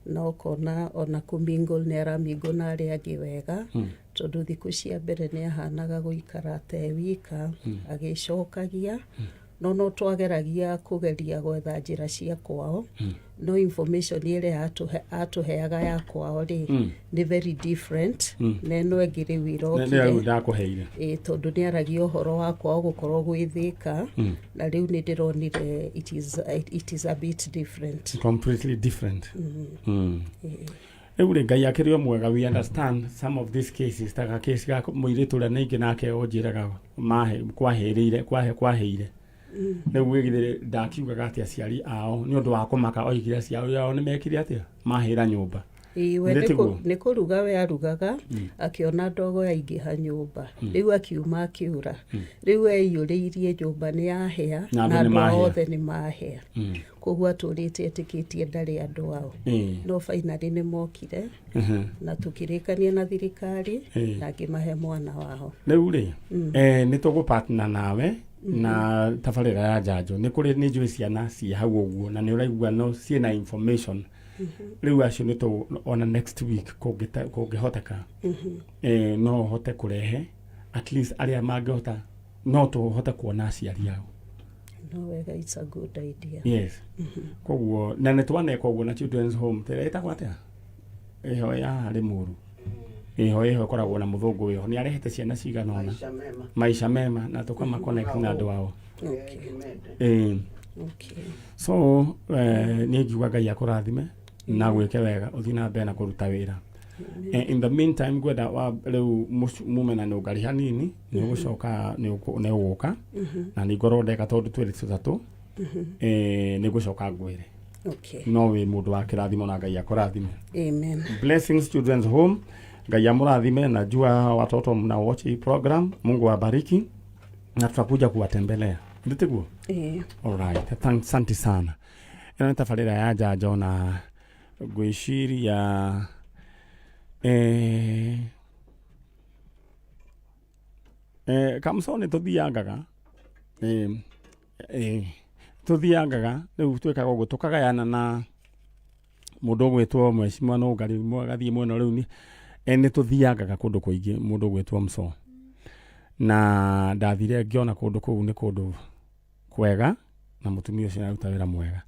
na ũkona ona kũmingle, nĩ aramingle na arĩa angĩ wega, tondũ thikũ cia mbere nĩ ahanaga gũikara te wika, agĩcokagia. No twageragia kũgeria gwetha njĩra cia kwao, no information ĩrĩa atũheaga ya kwao rĩ, nĩ very different na ĩno ĩngĩ rĩu Nĩ ĩrokire. Rĩu ndakũheire. Ĩ, tondũ nĩ aragia ũhoro wa kwao gũkorwo gwĩ Thĩka, na rĩu nĩ ndĩronire it is a bit different. Completely different. Rĩu rĩ, Ngai akĩrĩ o mwega. We understand some of these cases, ta gakesi ga mũirĩtu ũrĩa ningĩ nake ũnjĩraga mahe kwahĩrĩire kwahĩire. Rĩu githĩ ndakiugaga atĩ aciari ao nĩ ũndũ wa kũmaka, oigire aciari ao nĩ mekire atĩa, mahĩra nyũmba. Ĩĩ, we Githĩ nĩ tiguo? Nĩ kũruga we arugaga, akĩona ndogo yaingĩha nyũmba. Rĩu akiuma akĩũra. Rĩu eiyũrĩirie nyũmba, nĩ yahĩa. Na andũ Na nĩ andũ mahĩa. othe nĩ mahĩa. Koguo atũrĩte etĩkĩtie ndarĩ andũ ao. No finally nĩ mokire, na tũkĩrĩkania na thirikari, na ngĩmahe mwana wao. Rĩu rĩ, nĩ tũgũpatna nawe na tabarĩra ya njanjo. Nĩ kũrĩ, nĩ njũĩ ciana ciĩ hau ũguo na nĩ ũraigua no ciĩna information. Rĩu acio nĩ tũ ona next week kũngĩhoteka, no ũhote kũrehe at least arĩa mangĩhota, no tũhote kuona aciari ao. No wega, it's a good idea. Yes. Koguo na nĩ twaneka ũguo na children's home tĩrĩa ĩtagwo atĩa ĩho ya Limuru, ĩho ĩkoragwo na mũthũngũ wĩho, nĩ arehete ciana cigana ũna. Maisha Mema. Maisha Mema, na tũkama connect na andũ ao. Okay. Ĩĩ. Okay. So niĩ ngiuga Ngai akũrathime na gwĩke wega, ũthiĩ na mbere na kũruta wĩra. In the meantime ngwenda wa rĩu mume na nũngari hanini, nĩ ũgũcoka nĩ ũgũka na nĩ ngorwo ndeka tondũ twĩrĩ tũtatũ. Nĩ ngũcoka ngwĩre. Okay. No wĩ mũndũ wa kĩrathimo na Ngai akũrathime. Amen. Blessings Children's Home, Ngai amurathime. Najua watoto mna watch hii program, Mungu awabariki na tutakuja kuwatembelea, nditiguo? Eh. Alright, thanks, asante sana. Ĩno nĩ tabarĩra ya njanjo na ngwĩciria kamco nĩ tũthiangaga, tũthiangaga rĩu twĩkaga ũguo, tũkagayana na mũndũ ũgwĩtwo Mheshimiwa Nũngari, mwe agathiĩ mwena rĩu nĩ nĩ tũthiangaga kũndũ kũingĩ, mũndũ ũgwĩtwo Mso, na ndathire ngĩona kũndũ kũu nĩ kũndũ kwega na mũtumia ũcio aruta wĩra mwega.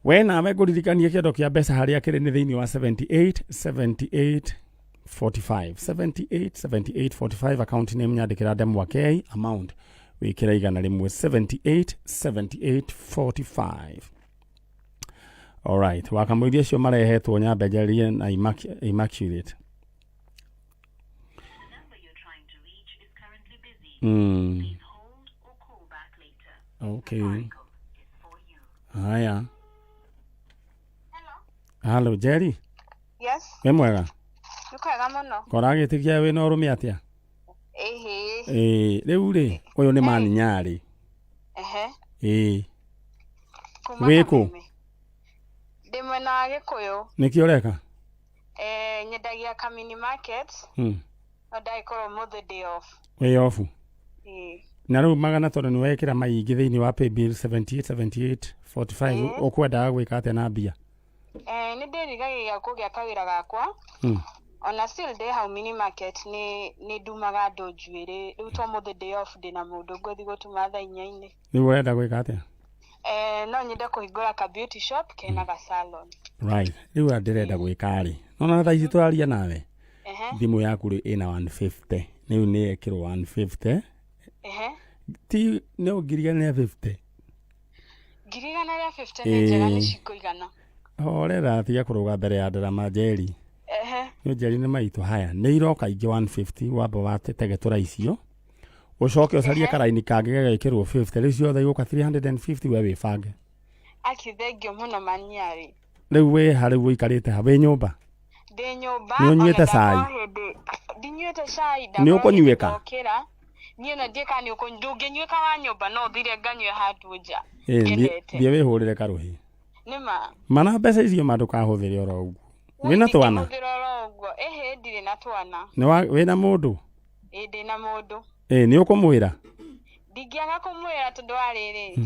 We nawe ngũririkanie kĩondo kĩa mbeca harĩa kĩrĩ nĩ thĩinĩ wa 78 78 45, 78 78 45, account name nyandĩkĩra Ndemwa K, amount wĩkĩra 100, 78 78 45. Alright, wakamũiria acio marehetwo nyambe njarie na Immaculate. Okay. Haya. Hello, Jerry. Yes. Wĩ mwega? Nĩ kwega mũno. Koragĩtĩkia wĩna ũrũme atĩa? Ĩhĩ. Ĩĩ, rĩu rĩ, ũyũ nĩ mani nyarĩ. Ehe. Ĩĩ. Kuma Wĩ kũ? Kameme. Ndĩ mwena wa Gĩkũyũ. Nĩkĩ ũreka? Nyendagia Kamini Market. No ndagĩkorwo ũmũthĩ ndĩ off. Wĩ off. Ĩĩ. Na rĩu magana tondũ nĩ wekĩra maingĩ thĩinĩ wa paybill 78 78 45, ũkwendaga gwĩka atĩa na mbia? Nĩ ndĩriragĩria kũgĩa kawĩra gakwa. Ona still ndĩ hau mini market, nĩ ndumaga andũ njuĩrĩ. Rĩu to ũmũthĩ ndĩ off, ndĩ na mũndũ ngũthiĩ gũtuma thaa inya-inĩ. Rĩu ũrenda gwĩka atĩa? No nyende kũhingũra ka beauty shop kena ga salon. Right. Rĩu ũrĩa ndĩrenda gwĩka rĩ, nona thaa ici tũraria nawe, Ehe. thimũ yaku rĩ ĩna 150, rĩu nĩ ĩkĩrwo 150. Ehe. Ti no 150,000. 150,000 nĩ njega, nĩ cikũigana. Horera, tiga kũrũga mbere ya ndarama, Njeri. Ehe. Nĩ Njeri nĩ maitũ. Haya, nĩ iroka ingĩ 150, wamba wategetũra icio, ũcoke ũcarie karaini kangĩ gagekĩrwo 50, rĩu ciothe igũka 350, we wĩbange. Aki thengio mũno maniarĩ. Rĩu wĩ ha? Rĩu ũikarĩte ha? Wĩ nyũmba? Ndĩ nyũmba. Nĩ ũnyuĩte Ona cai? ndakorwo hĩndĩ ndinyuĩte cai. Nĩ Ndakorwo hĩndĩ ũkũnyuĩka? ndokĩra niĩ na ndiĩ kana ndũngĩnyuĩka wa nyũmba, no thire nganyue handũ nja. Ĩ, Ngenete. thiĩ wĩhũrĩre karũhi. Nĩma. Mana mbeca icio ma ndũkahũthĩre oro ũguo. Wĩna twana? Ndingĩhũthĩra oro ũguo. Ĩhĩ, ndirĩ na twana. Wĩna mũndũ? Ĩ, ndĩ na mũndũ. Ĩ, nĩ ũkũmwĩra? Ndingĩaga kũmwĩra tondũ wa rĩrĩ,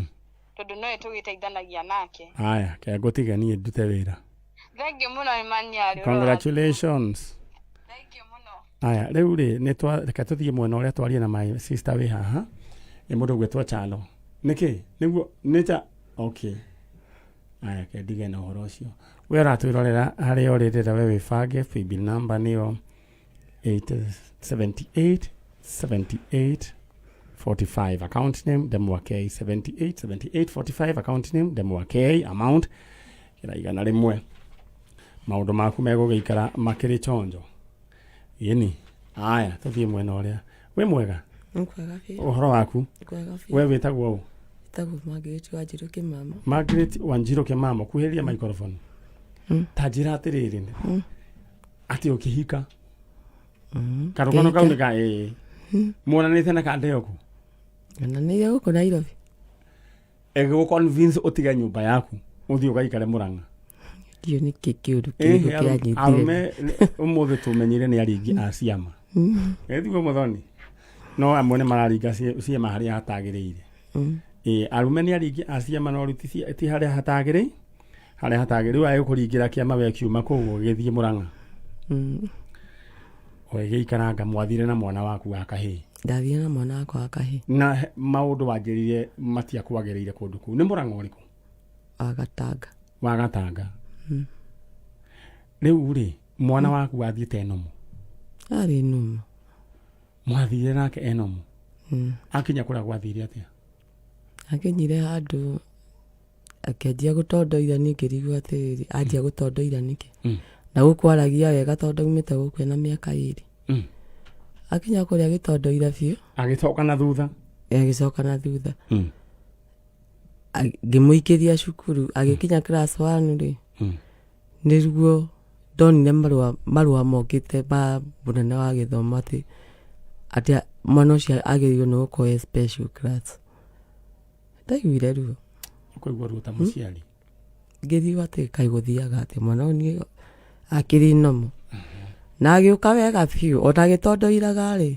tondũ nowe tũgĩteithanagia nake. Haya, ke ngũtige niĩ ndute wĩra. Thengio mũno nĩ maniarĩ. Congratulations. Aya, rĩu rĩ nĩ twa reke tũthiĩ mwena ũrĩa twarie na my sister wĩ haha, nĩ mũndũ ũgwĩtwo Chalo. Nĩkĩ nĩguo nĩ ta okay. Aya, ke ndige na ũhoro ũcio. We ũratwĩrorera harĩa ũrĩ, rĩra we wĩbange, paybill number nĩyo 878 78 45, account name Ndemwa K, 78 78 45, account name Ndemwa K, amount kĩra 100. Maũndũ maku megũgĩikara makĩrĩ chonjo ĩni. Aya, tũthiĩ mwena ũrĩa. Wĩ mwega? Nĩ kwega biũ. Ũhoro waku? Nĩ kwega biũ. We wĩtagwo ũ? Wĩtagwo Margaret Wanjirũ Kĩmamo. Margaret Wanjirũ Kĩmamo, kuhĩrĩria microphone. Ta njĩra atĩrĩrĩ, atĩ ũkĩhika karũgano kau nĩ ka ĩĩ muonanĩte na kandeo kũ? Onanĩire gũkũ Nairobi. Ĩgĩgũ convince ũtige nyũmba yaku ũthiĩ ũgaikare Mũrang'a? Ndiũ nĩkĩ kĩũndũ kĩrĩkũ kĩanyitire. Arũme ũmũthĩ tũmenyire nĩ aringi a ciama. Ĩtiguo mũthoni, no amwe nĩ mararinga ciama harĩa hatagĩrĩire. Ĩĩ, arũme nĩ aringi a ciama, no rĩu ti harĩa hatagĩrĩire, harĩa hatagĩrĩire. Rĩu agĩkũringĩra kĩama, we kiuma kũu ũgĩthiĩ Mũrang'a, ũgĩgĩikaranga, mwathire na mwana waku wa kahĩĩ? Ndathire na mwana wakwa wa kahĩĩ. Na maũndũ wanjĩrire matiakwagĩrĩire kũndũ kũu. Nĩ mũrang'o ũrĩkũ? Wa Gatanga. Wa Gatanga. Rĩu rĩ, mwana waku athiĩte enomo? Arĩ nomo. Mwathire nake enomo? Akinya kũrĩa gwathire atĩa? Akinyire handũ akĩanjia gũtondoira, niĩ ngĩrigwo atĩrĩrĩ, anjia gũtondoira nĩkĩ? Na gũkũ aragia wega tondũ aumĩte gũkũ ena mĩaka 2. Akinya kũrĩa agĩtondoira biũ. Agĩcoka na thutha? Agĩcoka na thutha. Ngĩmũikĩria cukuru, agĩkinya class 1 rĩ, nĩguo ndonire marũa mokĩte ma mũnene wa gĩthomo atĩ mwana ũcio agĩrĩirwo nĩ gũkorwo e special class. Ndaiguire ruo. Ũkaigua ruo ta mũciari? Ngĩrigwo atĩ kaĩ gũthiaga atĩ mwana ũyũ niĩ akĩrĩ nomo. Na agĩũka wega biũ, ona agĩtondoiraga rĩ,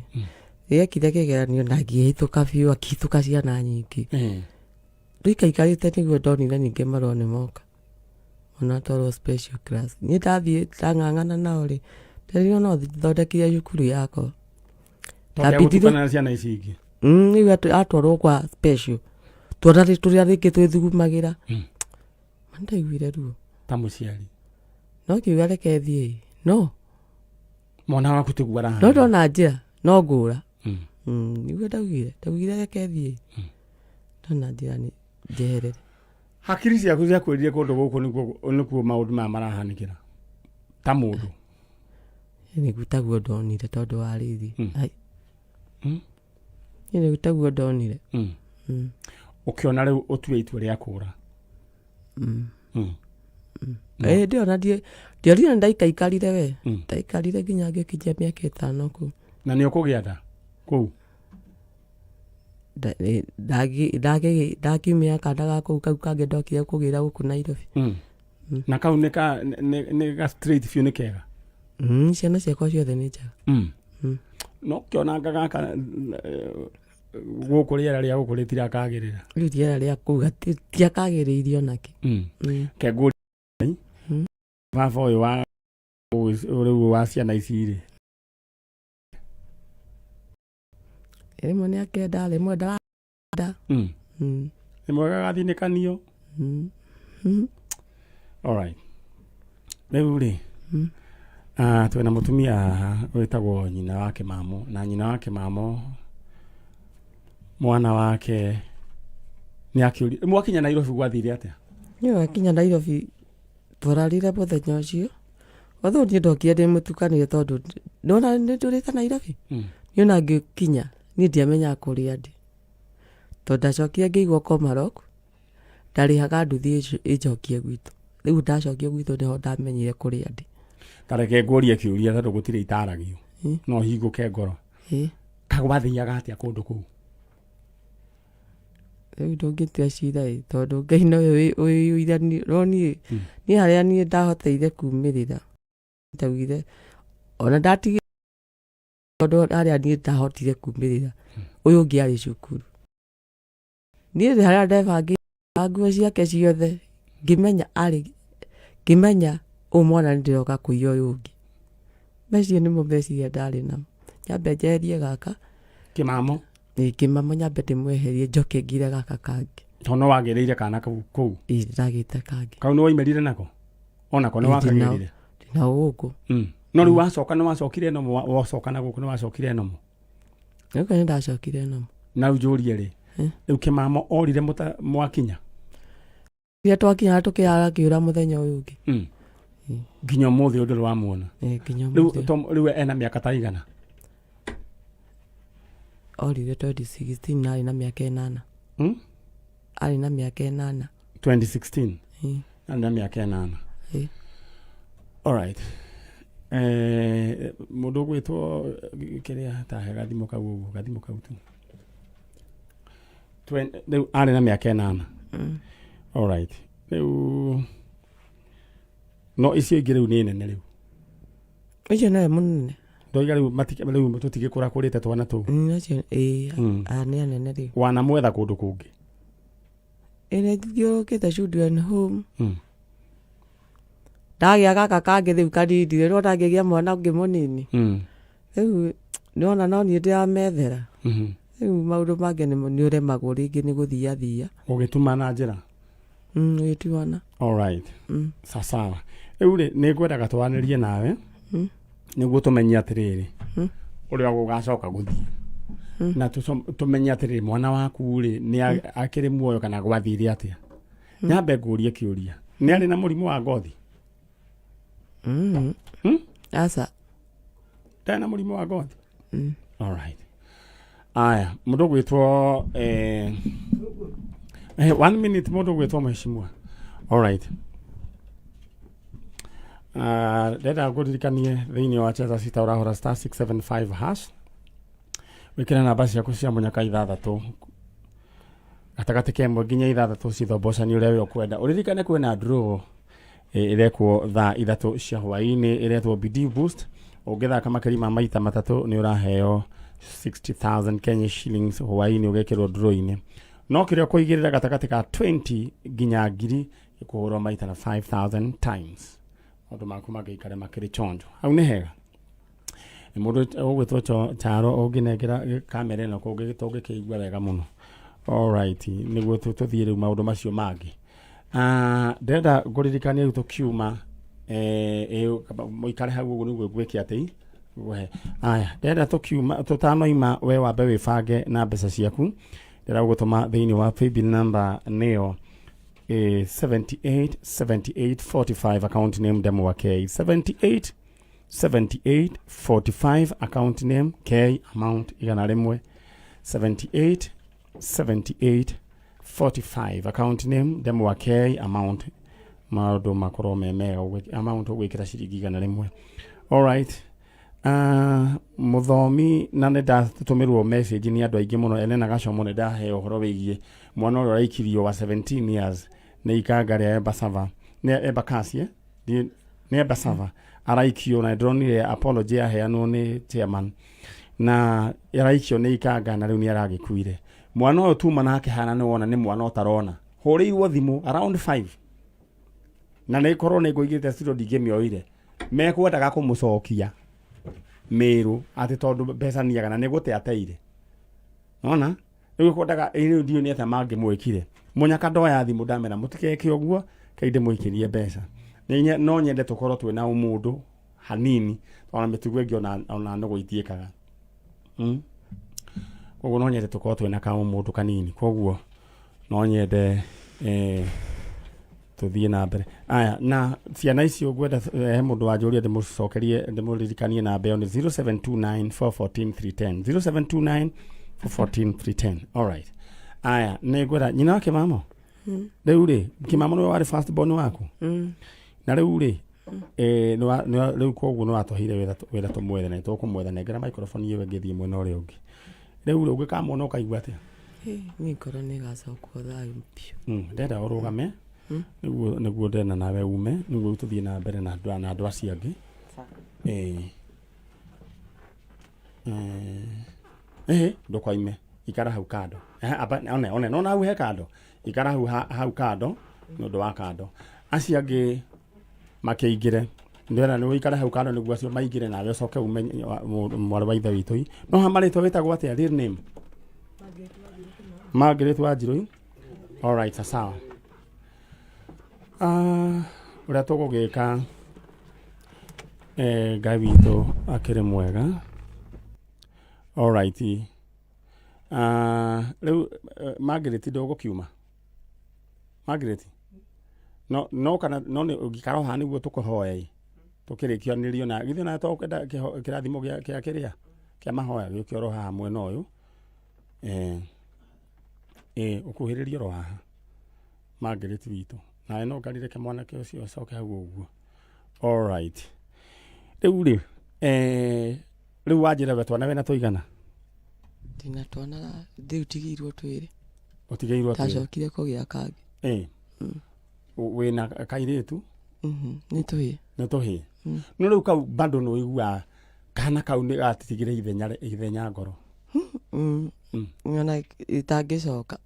nĩekire kĩgeranio na akĩhĩtũka biũ, akĩhĩtũka ciana nyingĩ. Tũikaikarĩte nĩguo ndonire ningĩ marũa nĩ moka. Mwana atwarwo special class. Niĩ ndathiĩ ndang'ang'ana nao rĩ, nderirwo no thondekire cukuru yakwa. Tondũ agũtukana na ciana ici ingĩ. Rĩu atwarwo kwa special. Tuona tũrĩa rĩngĩ twĩthugumagĩra. Ma ndaiguire ruo. Ta mũciari. No ngiuga reke thiĩ. No. Mwana waku tiguo arahana. No ndona njĩra, no ngũra. Nĩguo ndaugire, ndaugire reke thiĩ. Ndona njĩra nĩ njeherere. Hakiri ciaku ciakwĩrire kũndũ gũkũ nĩkuo maũndũ maya marahanĩkĩra. Ta mũndũ. Nĩguo taguo ndonire tondũ wa rĩrĩ. Ai. Nĩguo taguo ndonire. Ũkĩona rĩu ũtue itua rĩa kũra. Ndĩona ndionire ndaikaikarire we. Ndaikarire nginya ngĩkinyia mĩaka 5 kũu. Na nĩ ũkũgĩa nda kũu? Ndakiumia kanda ga kũu kau kangĩ ndokire kũgĩra gũkũ Nairobi. Na kau nĩ ga straight biũ nĩ kega? Ciana ciakwa ciothe nĩ njega. No kĩonanga gaka gũkũ rĩera rĩa gũkũ rĩtirakagĩrĩra. Rĩu rĩera rĩa kũu rĩtiakagĩrĩire onakĩ. Ke ngũrie baba ũyũ wa rĩu wa ciana ici rĩ. Rĩmwe nĩ akenda, rĩmwe ndarenda. Rĩmwe gagathinĩkanio. All right. Rĩu rĩ, twĩna mũtumia haha wĩtagwo nyina wa Kĩmamo, na nyina wa Kĩmamo mwana wake nĩ akĩũria, mwakinya Nairobi gwathire atĩa? Niĩ wakinya Nairobi twararire mũthenya ũcio. Although niĩ ndokire ndĩ mũtukanĩre tondũ ndona nĩ ndũrĩte Nairobi. Niĩ ona ngĩkinya niĩ ndiamenyaga kũrĩa ndĩ. Tondũ ndacokire ngĩigua Komarok, ndarĩhaga nduthi ĩnjokie gwitũ. Rĩu ndacokio gwitũ nĩho ndamenyire kũrĩa ndĩ. Ta reke ngũrie kĩũria tondũ gũtirĩ itaragio. No hingũke ngoro. Kagwathiaga atĩa kũndũ kũu? Rĩu ndũngĩtua cira ĩ, tondũ Ngai nowe wĩ ũira no niĩ, niĩ harĩa niĩ ndahoteire kumĩrĩra. Ndaugire, ona ndatigire tondũ harĩa niĩ ndahotire kumĩrĩra, ũyũ ũngĩ arĩ cukuru. Niĩ harĩa ndebangĩire nguo ciake ciothe, ngĩmenya arĩ, ngĩmenya ũyũ mwana nĩ ndĩroka kũiya ũyũ ũngĩ. Meciria nĩmo meciria ndarĩ namo. Nyambe njeherie gaka. Kĩmamo? Ĩĩ, kĩmamo nyambe ndĩmweherie njoke ngire gaka kangĩ. Tondũ no wagĩrĩire kana kau kũu? Ĩĩ, ndagĩte kangĩ. Kau nĩ woimĩrire nako? Onako nĩ Ĩĩ, wakagĩrire? ndĩna gũkũ. No rĩu wacoka nĩ wacokire nomo, wacoka na gũkũ nĩ wacokire nomo? Gũkũ nĩ ndacokire nomo. Na rĩu njũrie rĩ, rĩu kĩmamo orire mwakinya? Rĩrĩa twakinya tũkĩara kĩũra mũthenya ũyũ ũngĩ. Nginya ũmũthĩ ũyũ ndũrĩ wamuona? Ĩĩ, nginya Rĩu ũmũthĩ. Tom, rĩu ena mĩaka ta igana? Orire 2016 na arĩ na mĩaka 8. Arĩ na mĩaka 8. 2016? Arĩ na mĩaka 8. All right. Mũndũ ũgwĩtwo kĩrĩa tahe gathimũ kau ũguo, gathimũ kau tu. Rĩu arĩ na mĩaka 8. All right. Rĩu no icio ingĩ rĩu nĩ nene rĩu. Ũcio nowe mũnene. Ndoiga rĩu rĩu tũtigĩkũra kũrĩte twana tũu. Acio, ĩĩ, aya nĩ anene rĩu. Wanamwetha kũndũ kũngĩ? Ĩĩ, nĩ thiũrũrũkĩte children home. Ndagĩa gaka kangĩ rĩu kanini, rĩu ndangĩgĩa mwana ũngĩ mũnini. Rĩu Nĩwona no niĩ ndĩramethera. Rĩu maũndũ mangĩ nĩ ũremagwo rĩngĩ nĩ gũthiathia. Ũgĩtuma na njĩra? Ũgĩtuana. Alright. Sasawa. Rĩu rĩ, nĩ ngwendaga twaranĩrie nawe nĩguo tũmenye atĩrĩrĩ ũrĩa gũgacoka gũthiĩ na tũmenye atĩrĩrĩ mwana waku rĩ nĩ akĩrĩ muoyo kana gwathire atĩa. Nyambe ngũrie kĩũria, nĩ arĩ na mũrimũ wa ngothi? Aca. Ndarĩ na mũrimũ wa ngothi? Alright. Aya, mũndũ ũgwĩtwo one minute, mũndũ ũgwĩtwo mheshimiwa. Alright. Ndenda ngũririkanie thĩinĩ wa Cheza Sita ũrahũra star 675 hash wĩkĩre namba ciaku cia mũnyaka ithathatũ gatagatĩ ka ĩmwe nginya ithathatũ cithombocani ũrĩa we ũkwenda. Ũririkane kwĩna draw ĩrekwo thaa 3 cia hwaĩ-inĩ ĩretwo Bidii Boost. Ũngĩthaka makĩria ma maita matatũ nĩ ũraheo 60,000 Kenya shillings hwaĩ-inĩ ũgekĩrwo draw-inĩ. No kĩrĩa ũkũigĩrĩra gatagatĩ ka 20 nginya ngiri ĩkũhũrwo maita na 5,000 times. Maũndũ maku mangĩikare makĩrĩ chonjo. Hau nĩ hega. Nĩ mũndũ ũgwĩtwo Charo ũngĩnengera kamera ĩno tũngĩkĩigua wega mũno. Alright, nĩguo tũthiĩ rĩu maũndũ macio mangĩ. Ndĩrenda ngũririkanie rĩu tũkiuma, mũikare hau ũguo nĩguo ngwĩke atĩ ngũhe. Aya, ndĩrenda tũkiuma tũtanoima we wambe wĩbange na mbeca ciaku. Ndĩrenda gũgũtũma thĩinĩ wa paybill number nĩyo 78 78 45 account name Ndemwa K 78 78 45 account name K amount igana rĩmwe 78 78 45 account name Ndemwa K amount maũndũ makorwo me mega amount ũgwĩkĩra ciringi igana rĩmwe. Alright. Mũthomi na nĩ ndatũmĩrwo message nĩ andũ aingĩ mũno ene na gacomo nĩ ndaheo ũhoro wĩgiĩ mwana ũrĩa ũraikirio wa 17 years nĩ ikanga rĩa Embasava nĩ Embakasi, eh? Nĩ Embasava araikio na ndĩronire apology yaheanwo nĩ chairman na araikio nĩ ikanga na rĩu nĩ aragĩkuire mwana ũyũ tuma nake hana nĩ wona nĩ mwana ũtarona hũrĩirwo thimũ around 5 na nĩ korwo nĩ ngũigĩte studio ndingĩmĩoire mekwendaga kũmũcokia Mĩrũ atĩ tondũ mbeca niaga na nĩ gũte ateire nona rĩu kwendaga rĩu ndiũ nĩ atĩa mangĩmwĩkire mũnyaka ndoya thimũ ndamera mũtikeke ũguo kai ndĩmũikĩrie mbeca no nyende tũkorwo twĩna ũmũndũ hanini ona mĩtugo ĩngĩ ona nũgũ itiĩkaga. Koguo no nyende tũkorwo twĩna kaũmũndũ kanini koguo no nyende tũthiĩ na mbere. Aya, na ciana icio ngwenda he mũndũ wanjũria ndĩmũcokerie ndĩmũririkanie namba ĩyo nĩ 0729 414 310 0729 414 310. Alright. Aya, nĩ ngwenda nyina wa kĩmamo. Rĩu rĩ kĩmamo nĩwe warĩ first born waku? Na rĩu rĩ rĩu koguo nĩ watũheire wĩra tũmwethe na nĩtũkũmwetha. Nengera microphone ĩyo ĩngĩthiĩ mwena ũrĩa ũngĩ. Rĩu rĩ ũngĩkamwona ũkaigua atĩa? Niĩ ngoro nĩ ĩgacokwo thayũ biũ. Ndĩrenda ũrũgame nĩguo ndĩrenda nawe ume nĩguo tũthiĩ na mbere na andũ acio angĩ. Ndũkoime, ikara hau kando. Amba, one, one, nona hau he kando. Ikara hau, hau kando, nĩ ũndũ wa kando. Acio angĩ makĩingĩre. Ndĩrenda nĩ ũikare hau kando nĩguo acio maingĩre nawe ũcoke ume mwarĩ wa ithe witũ. No ha marĩtwa wĩtagwo atĩa? Real name? Margaret Wanjiru. All right, sawa. Ũrĩa tũgũgĩka, Ngai witũ akĩrĩ mwega. All right. Rĩu Margaret ndũgũkiuma? Margaret? No, no kana no nĩ ũngĩikara o haha nĩguo tũkũhoe ĩ. Tũkĩrĩkianĩrio na githĩ ona tũkwenda kĩrathimo kĩa kĩrĩa kĩa mahoya gĩũke oro haha mwena ũyũ. Ũkuhĩrĩrie oro haha Margaret witũ. Nawe no ngarire ke mwanake ũcio acoke hau ũguo. All right. Rĩu rĩ, rĩu wanjĩra we twana wĩna tũigana? Ndĩna twana rĩu tigĩirwo twĩrĩ. Ũtigĩirwo twĩrĩ? Ndacokire kũgĩa kangĩ. Wĩna kairĩtu? Nĩ tũhĩĩ. Nĩ tũhĩĩ. No rĩu kau bado nĩ ũiguaga kana kau nĩ gatigire ithenya ngoro. Ona itangĩcoka.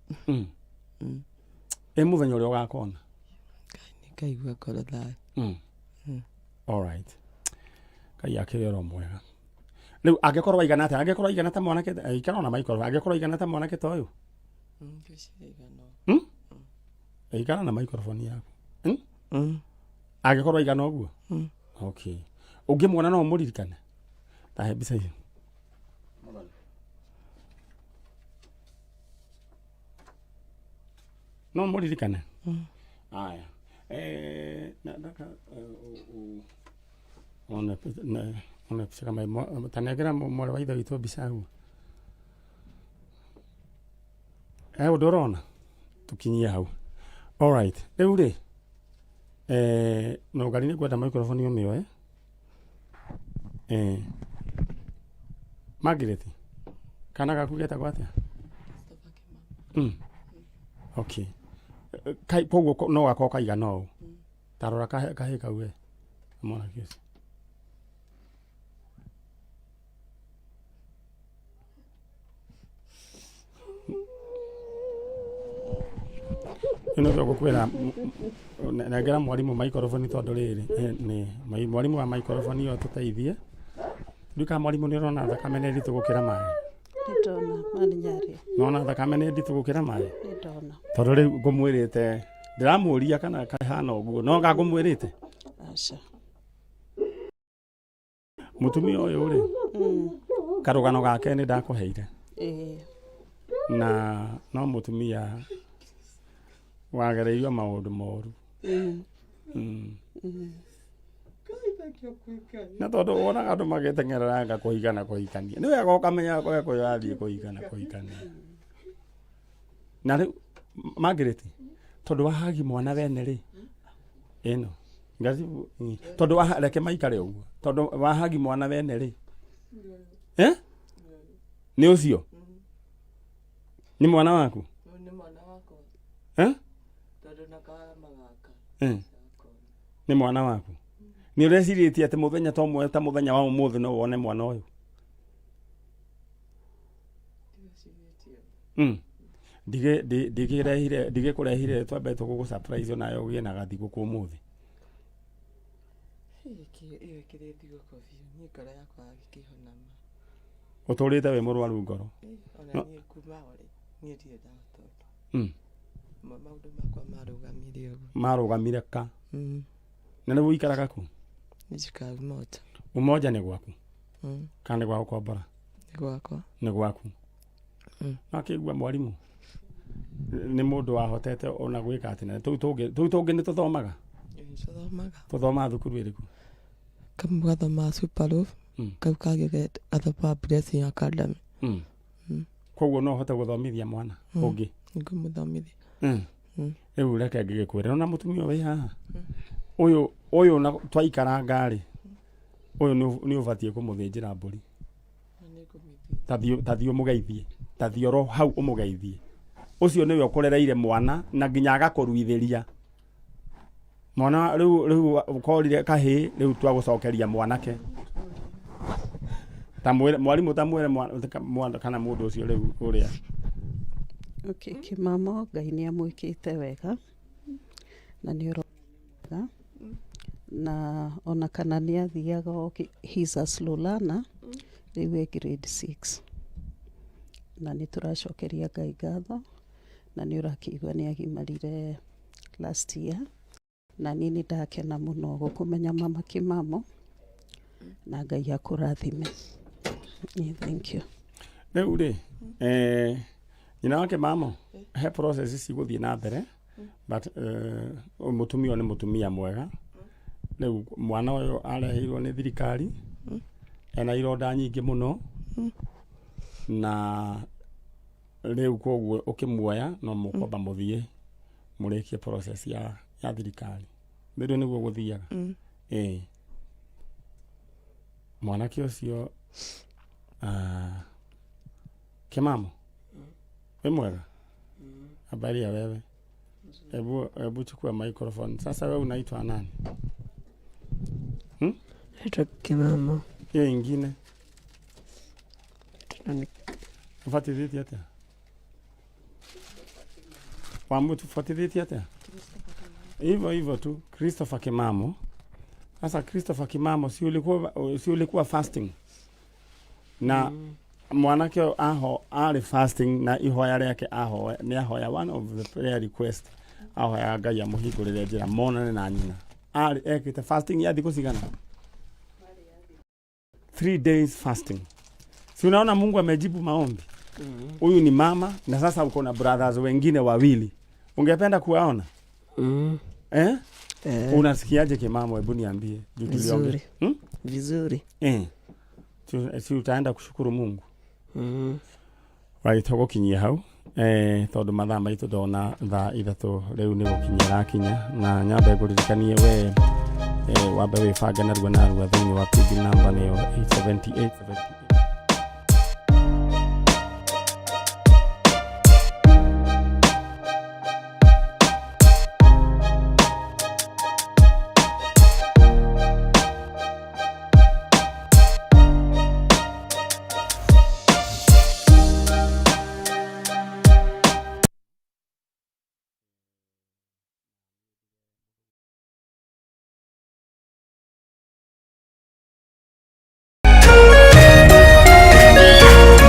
Ĩ mũthenya ũrĩa ũgakona? Nĩngaigua ngoro thayũ. All right. Ngai akĩrĩ oro mwega. Rĩu angĩkorwo aigana atĩa? Angĩkorwo aigana ta mwanake, eh, ikara ona microphone. Angĩkorwo aigana ta mwanake ta ũyũ. Ikara na microphone yaku. Angĩkorwo aigana ũguo? Okay. Ũngĩmuona no ũmũririkane? Tahe mbica icio. No ũmũririkane? Aya. Eh, na ndaka eh, u- u- one ne- one picha kama imo- tanengera mwarĩ wa ithe witũ mbica hau. He ũndũ ũrona? Tũkinyie hau. Alright. Rĩu rĩ, eh, no ngari nĩ ngwenda microphone ũmĩoe. Eh, Margaret, kana gaku getagwo atĩa? Okay. Kai koguo no gakorwo kaigana ũũ. Ta rora kahĩ kau we. Mwanake ũcio. Ĩno nĩkĩo ngũkwĩra nengera mwarimũ microphone tondũ rĩrĩ nĩ mwarimũ wa microphone ĩyo atũteithie. Ndiũĩ kana mwarimũ nĩ ũrona thakame nĩ nditũ gũkĩra maĩ? Nĩ ndona ma nĩ nyaria. Nĩwona thakame nĩ nditũ gũkĩra maĩ? Nĩ ndona. Tondũ rĩu ngũmwĩrĩte ndĩramũria kana kahana ũguo no anga ngũmwĩrĩte? Aca. Mũtumia ũyũ rĩ, karũgano gake nĩ ndakũheire Ĩĩ. na no mũtumia wagereirio maũndũ moru. Na tondũ wonaga andũ magĩteng'ereranga kũhika na kũhikania, nĩ wega ũkamenya we kũrĩa ũrathiĩ kũhika na kũhikania. Na rĩu Margaret, tondũ wahagi mwana wene rĩ, ĩno ngacibu tondũ wa reke maikare ũguo tondũ wahagi mwana wene rĩ, eh? Nĩ ũcio nĩ mwana waku? Nĩ mwana wakwa. Eh? Tondũ na karama gaka. Eh. Nĩ mwana waku? Nĩ ũrecirĩtie atĩ mũthenya ta ũmwe ta mũthenya wa ũmũthĩ no wone mwana ũyũ? Ndigĩrehire ndigĩkũrehire twambe tũgũgũ surprise onawe ũgĩe na gathigũkũ ũmũthĩ. Ĩyo ĩkĩrĩ thigũkũ biũ, niĩ ngoro yakwa gĩkĩhona ma. Ũtũrĩte wĩ mũrwaru ngoro? Ona No. niĩ kuma o rĩ, niĩ ndirĩ ndahota ũndũ. Maũndũ makwa marũgamire ũguo. Marũgamire ka? Na rĩu ũikaraga kũ? Njikaraga Umoja. Umoja nĩ gwaku? Kana nĩ gwa gũkombora? Nĩ gwakwa. Nĩ gwaku. No akĩigua mwarimũ nĩ mũndũ wahotete ona gwĩka atĩ na tũu tũngĩ tũu tũngĩ nĩ tũthomaga? Ĩĩ, tũthomaga. Tũthomaga thukuru ĩrĩkũ? Kamwe gathomaga Superloaf, kau kangĩ gathomaga Blessing Academy. Koguo no ũhote gũthomithia mwana ũngĩ? Ngũmũthomithia. Rĩu reke ngĩgĩkwĩre ona mũtumia wĩ haha ũyũ ũyũ na twaikaranga rĩ ũyũ nĩ ũbatiĩ kũmũthĩnjĩra mbũri. Tathiĩ ũmũgeithie, tathiĩ oro hau ũmũgeithie. Ũcio nĩwe ũkũrereire mwana na nginya agakũruithĩria mwana. Rĩu rĩu korire kahĩĩ, rĩu twagũcokeria mwanake. Ta mwĩre mwarimũ, ta mwĩre mwana kana mũndũ ũcio rĩu ũrĩa. Okay, Kĩmamo, Ngai nĩ amwĩkĩte wega na nĩ ũroga na ona kana nĩ athiaga he's a slow learner, rĩu e grade 6 na nĩ tũracokeria Ngai ngatho na nĩ ũrakĩigua nĩ agimarire last year na niĩ nĩ ndakena mũno gũkũmenya mama Kĩmamo na Ngai akũrathime. Yeah, thank you. Rĩu rĩ, nyina wake mamo he process cigũthiĩ na mbere, but mũtumia ũyũ nĩ mũtumia mwega. Rĩu mwana ũyũ areheirwo nĩ thirikari ena ironda nyingĩ mũno na rĩu koguo ũkĩmuoya no mũkwamba mũthiĩ mũrĩkie process ya thirikari. Rĩu nĩguo gũthiaga. Ĩĩ, mwanake ũcio, ah, Kĩmamo, wĩ mwega? Habari ya wewe? Hebu hebu chukua microphone. Sasa wewe unaitwa nani? Naitwa Kimamo. Hiyo ingine Nani? Ufatithĩtie atĩa? Wamufuatithĩtie atĩa? Hivyo hivyo tu, Christopher Kimamo. Sasa Christopher Kimamo, si ulikuwa fasting? Na mwanake ũyũ aho arĩ fasting na ihoya rĩake ahoya nĩ ahoya one of the prayer request ahoya Ngai amũhingũrĩre njĩra monane na nyina. Arĩ ekĩte fasting ya thikũ cigana? 3 days fasting. Si unaona Mungu amejibu maombi? Huyu ni mama na sasa uko na brothers wengine wawili, ungependa kuwaona? Mm. Eh? Eh. Unasikiaje kimamo? Hebu niambie juu tuliongea. Vizuri. Hmm? Vizuri. Eh. Si utaenda kushukuru Mungu? Mm. Right, tũgũkinyia hau tondũ mathaa maitũ ndona thaa 3 rĩu nĩ gũkinyia rakinya, na nyambe ngũririkanie we wambe wĩbange narua narua thĩinĩ wa paybill number nĩyo 878.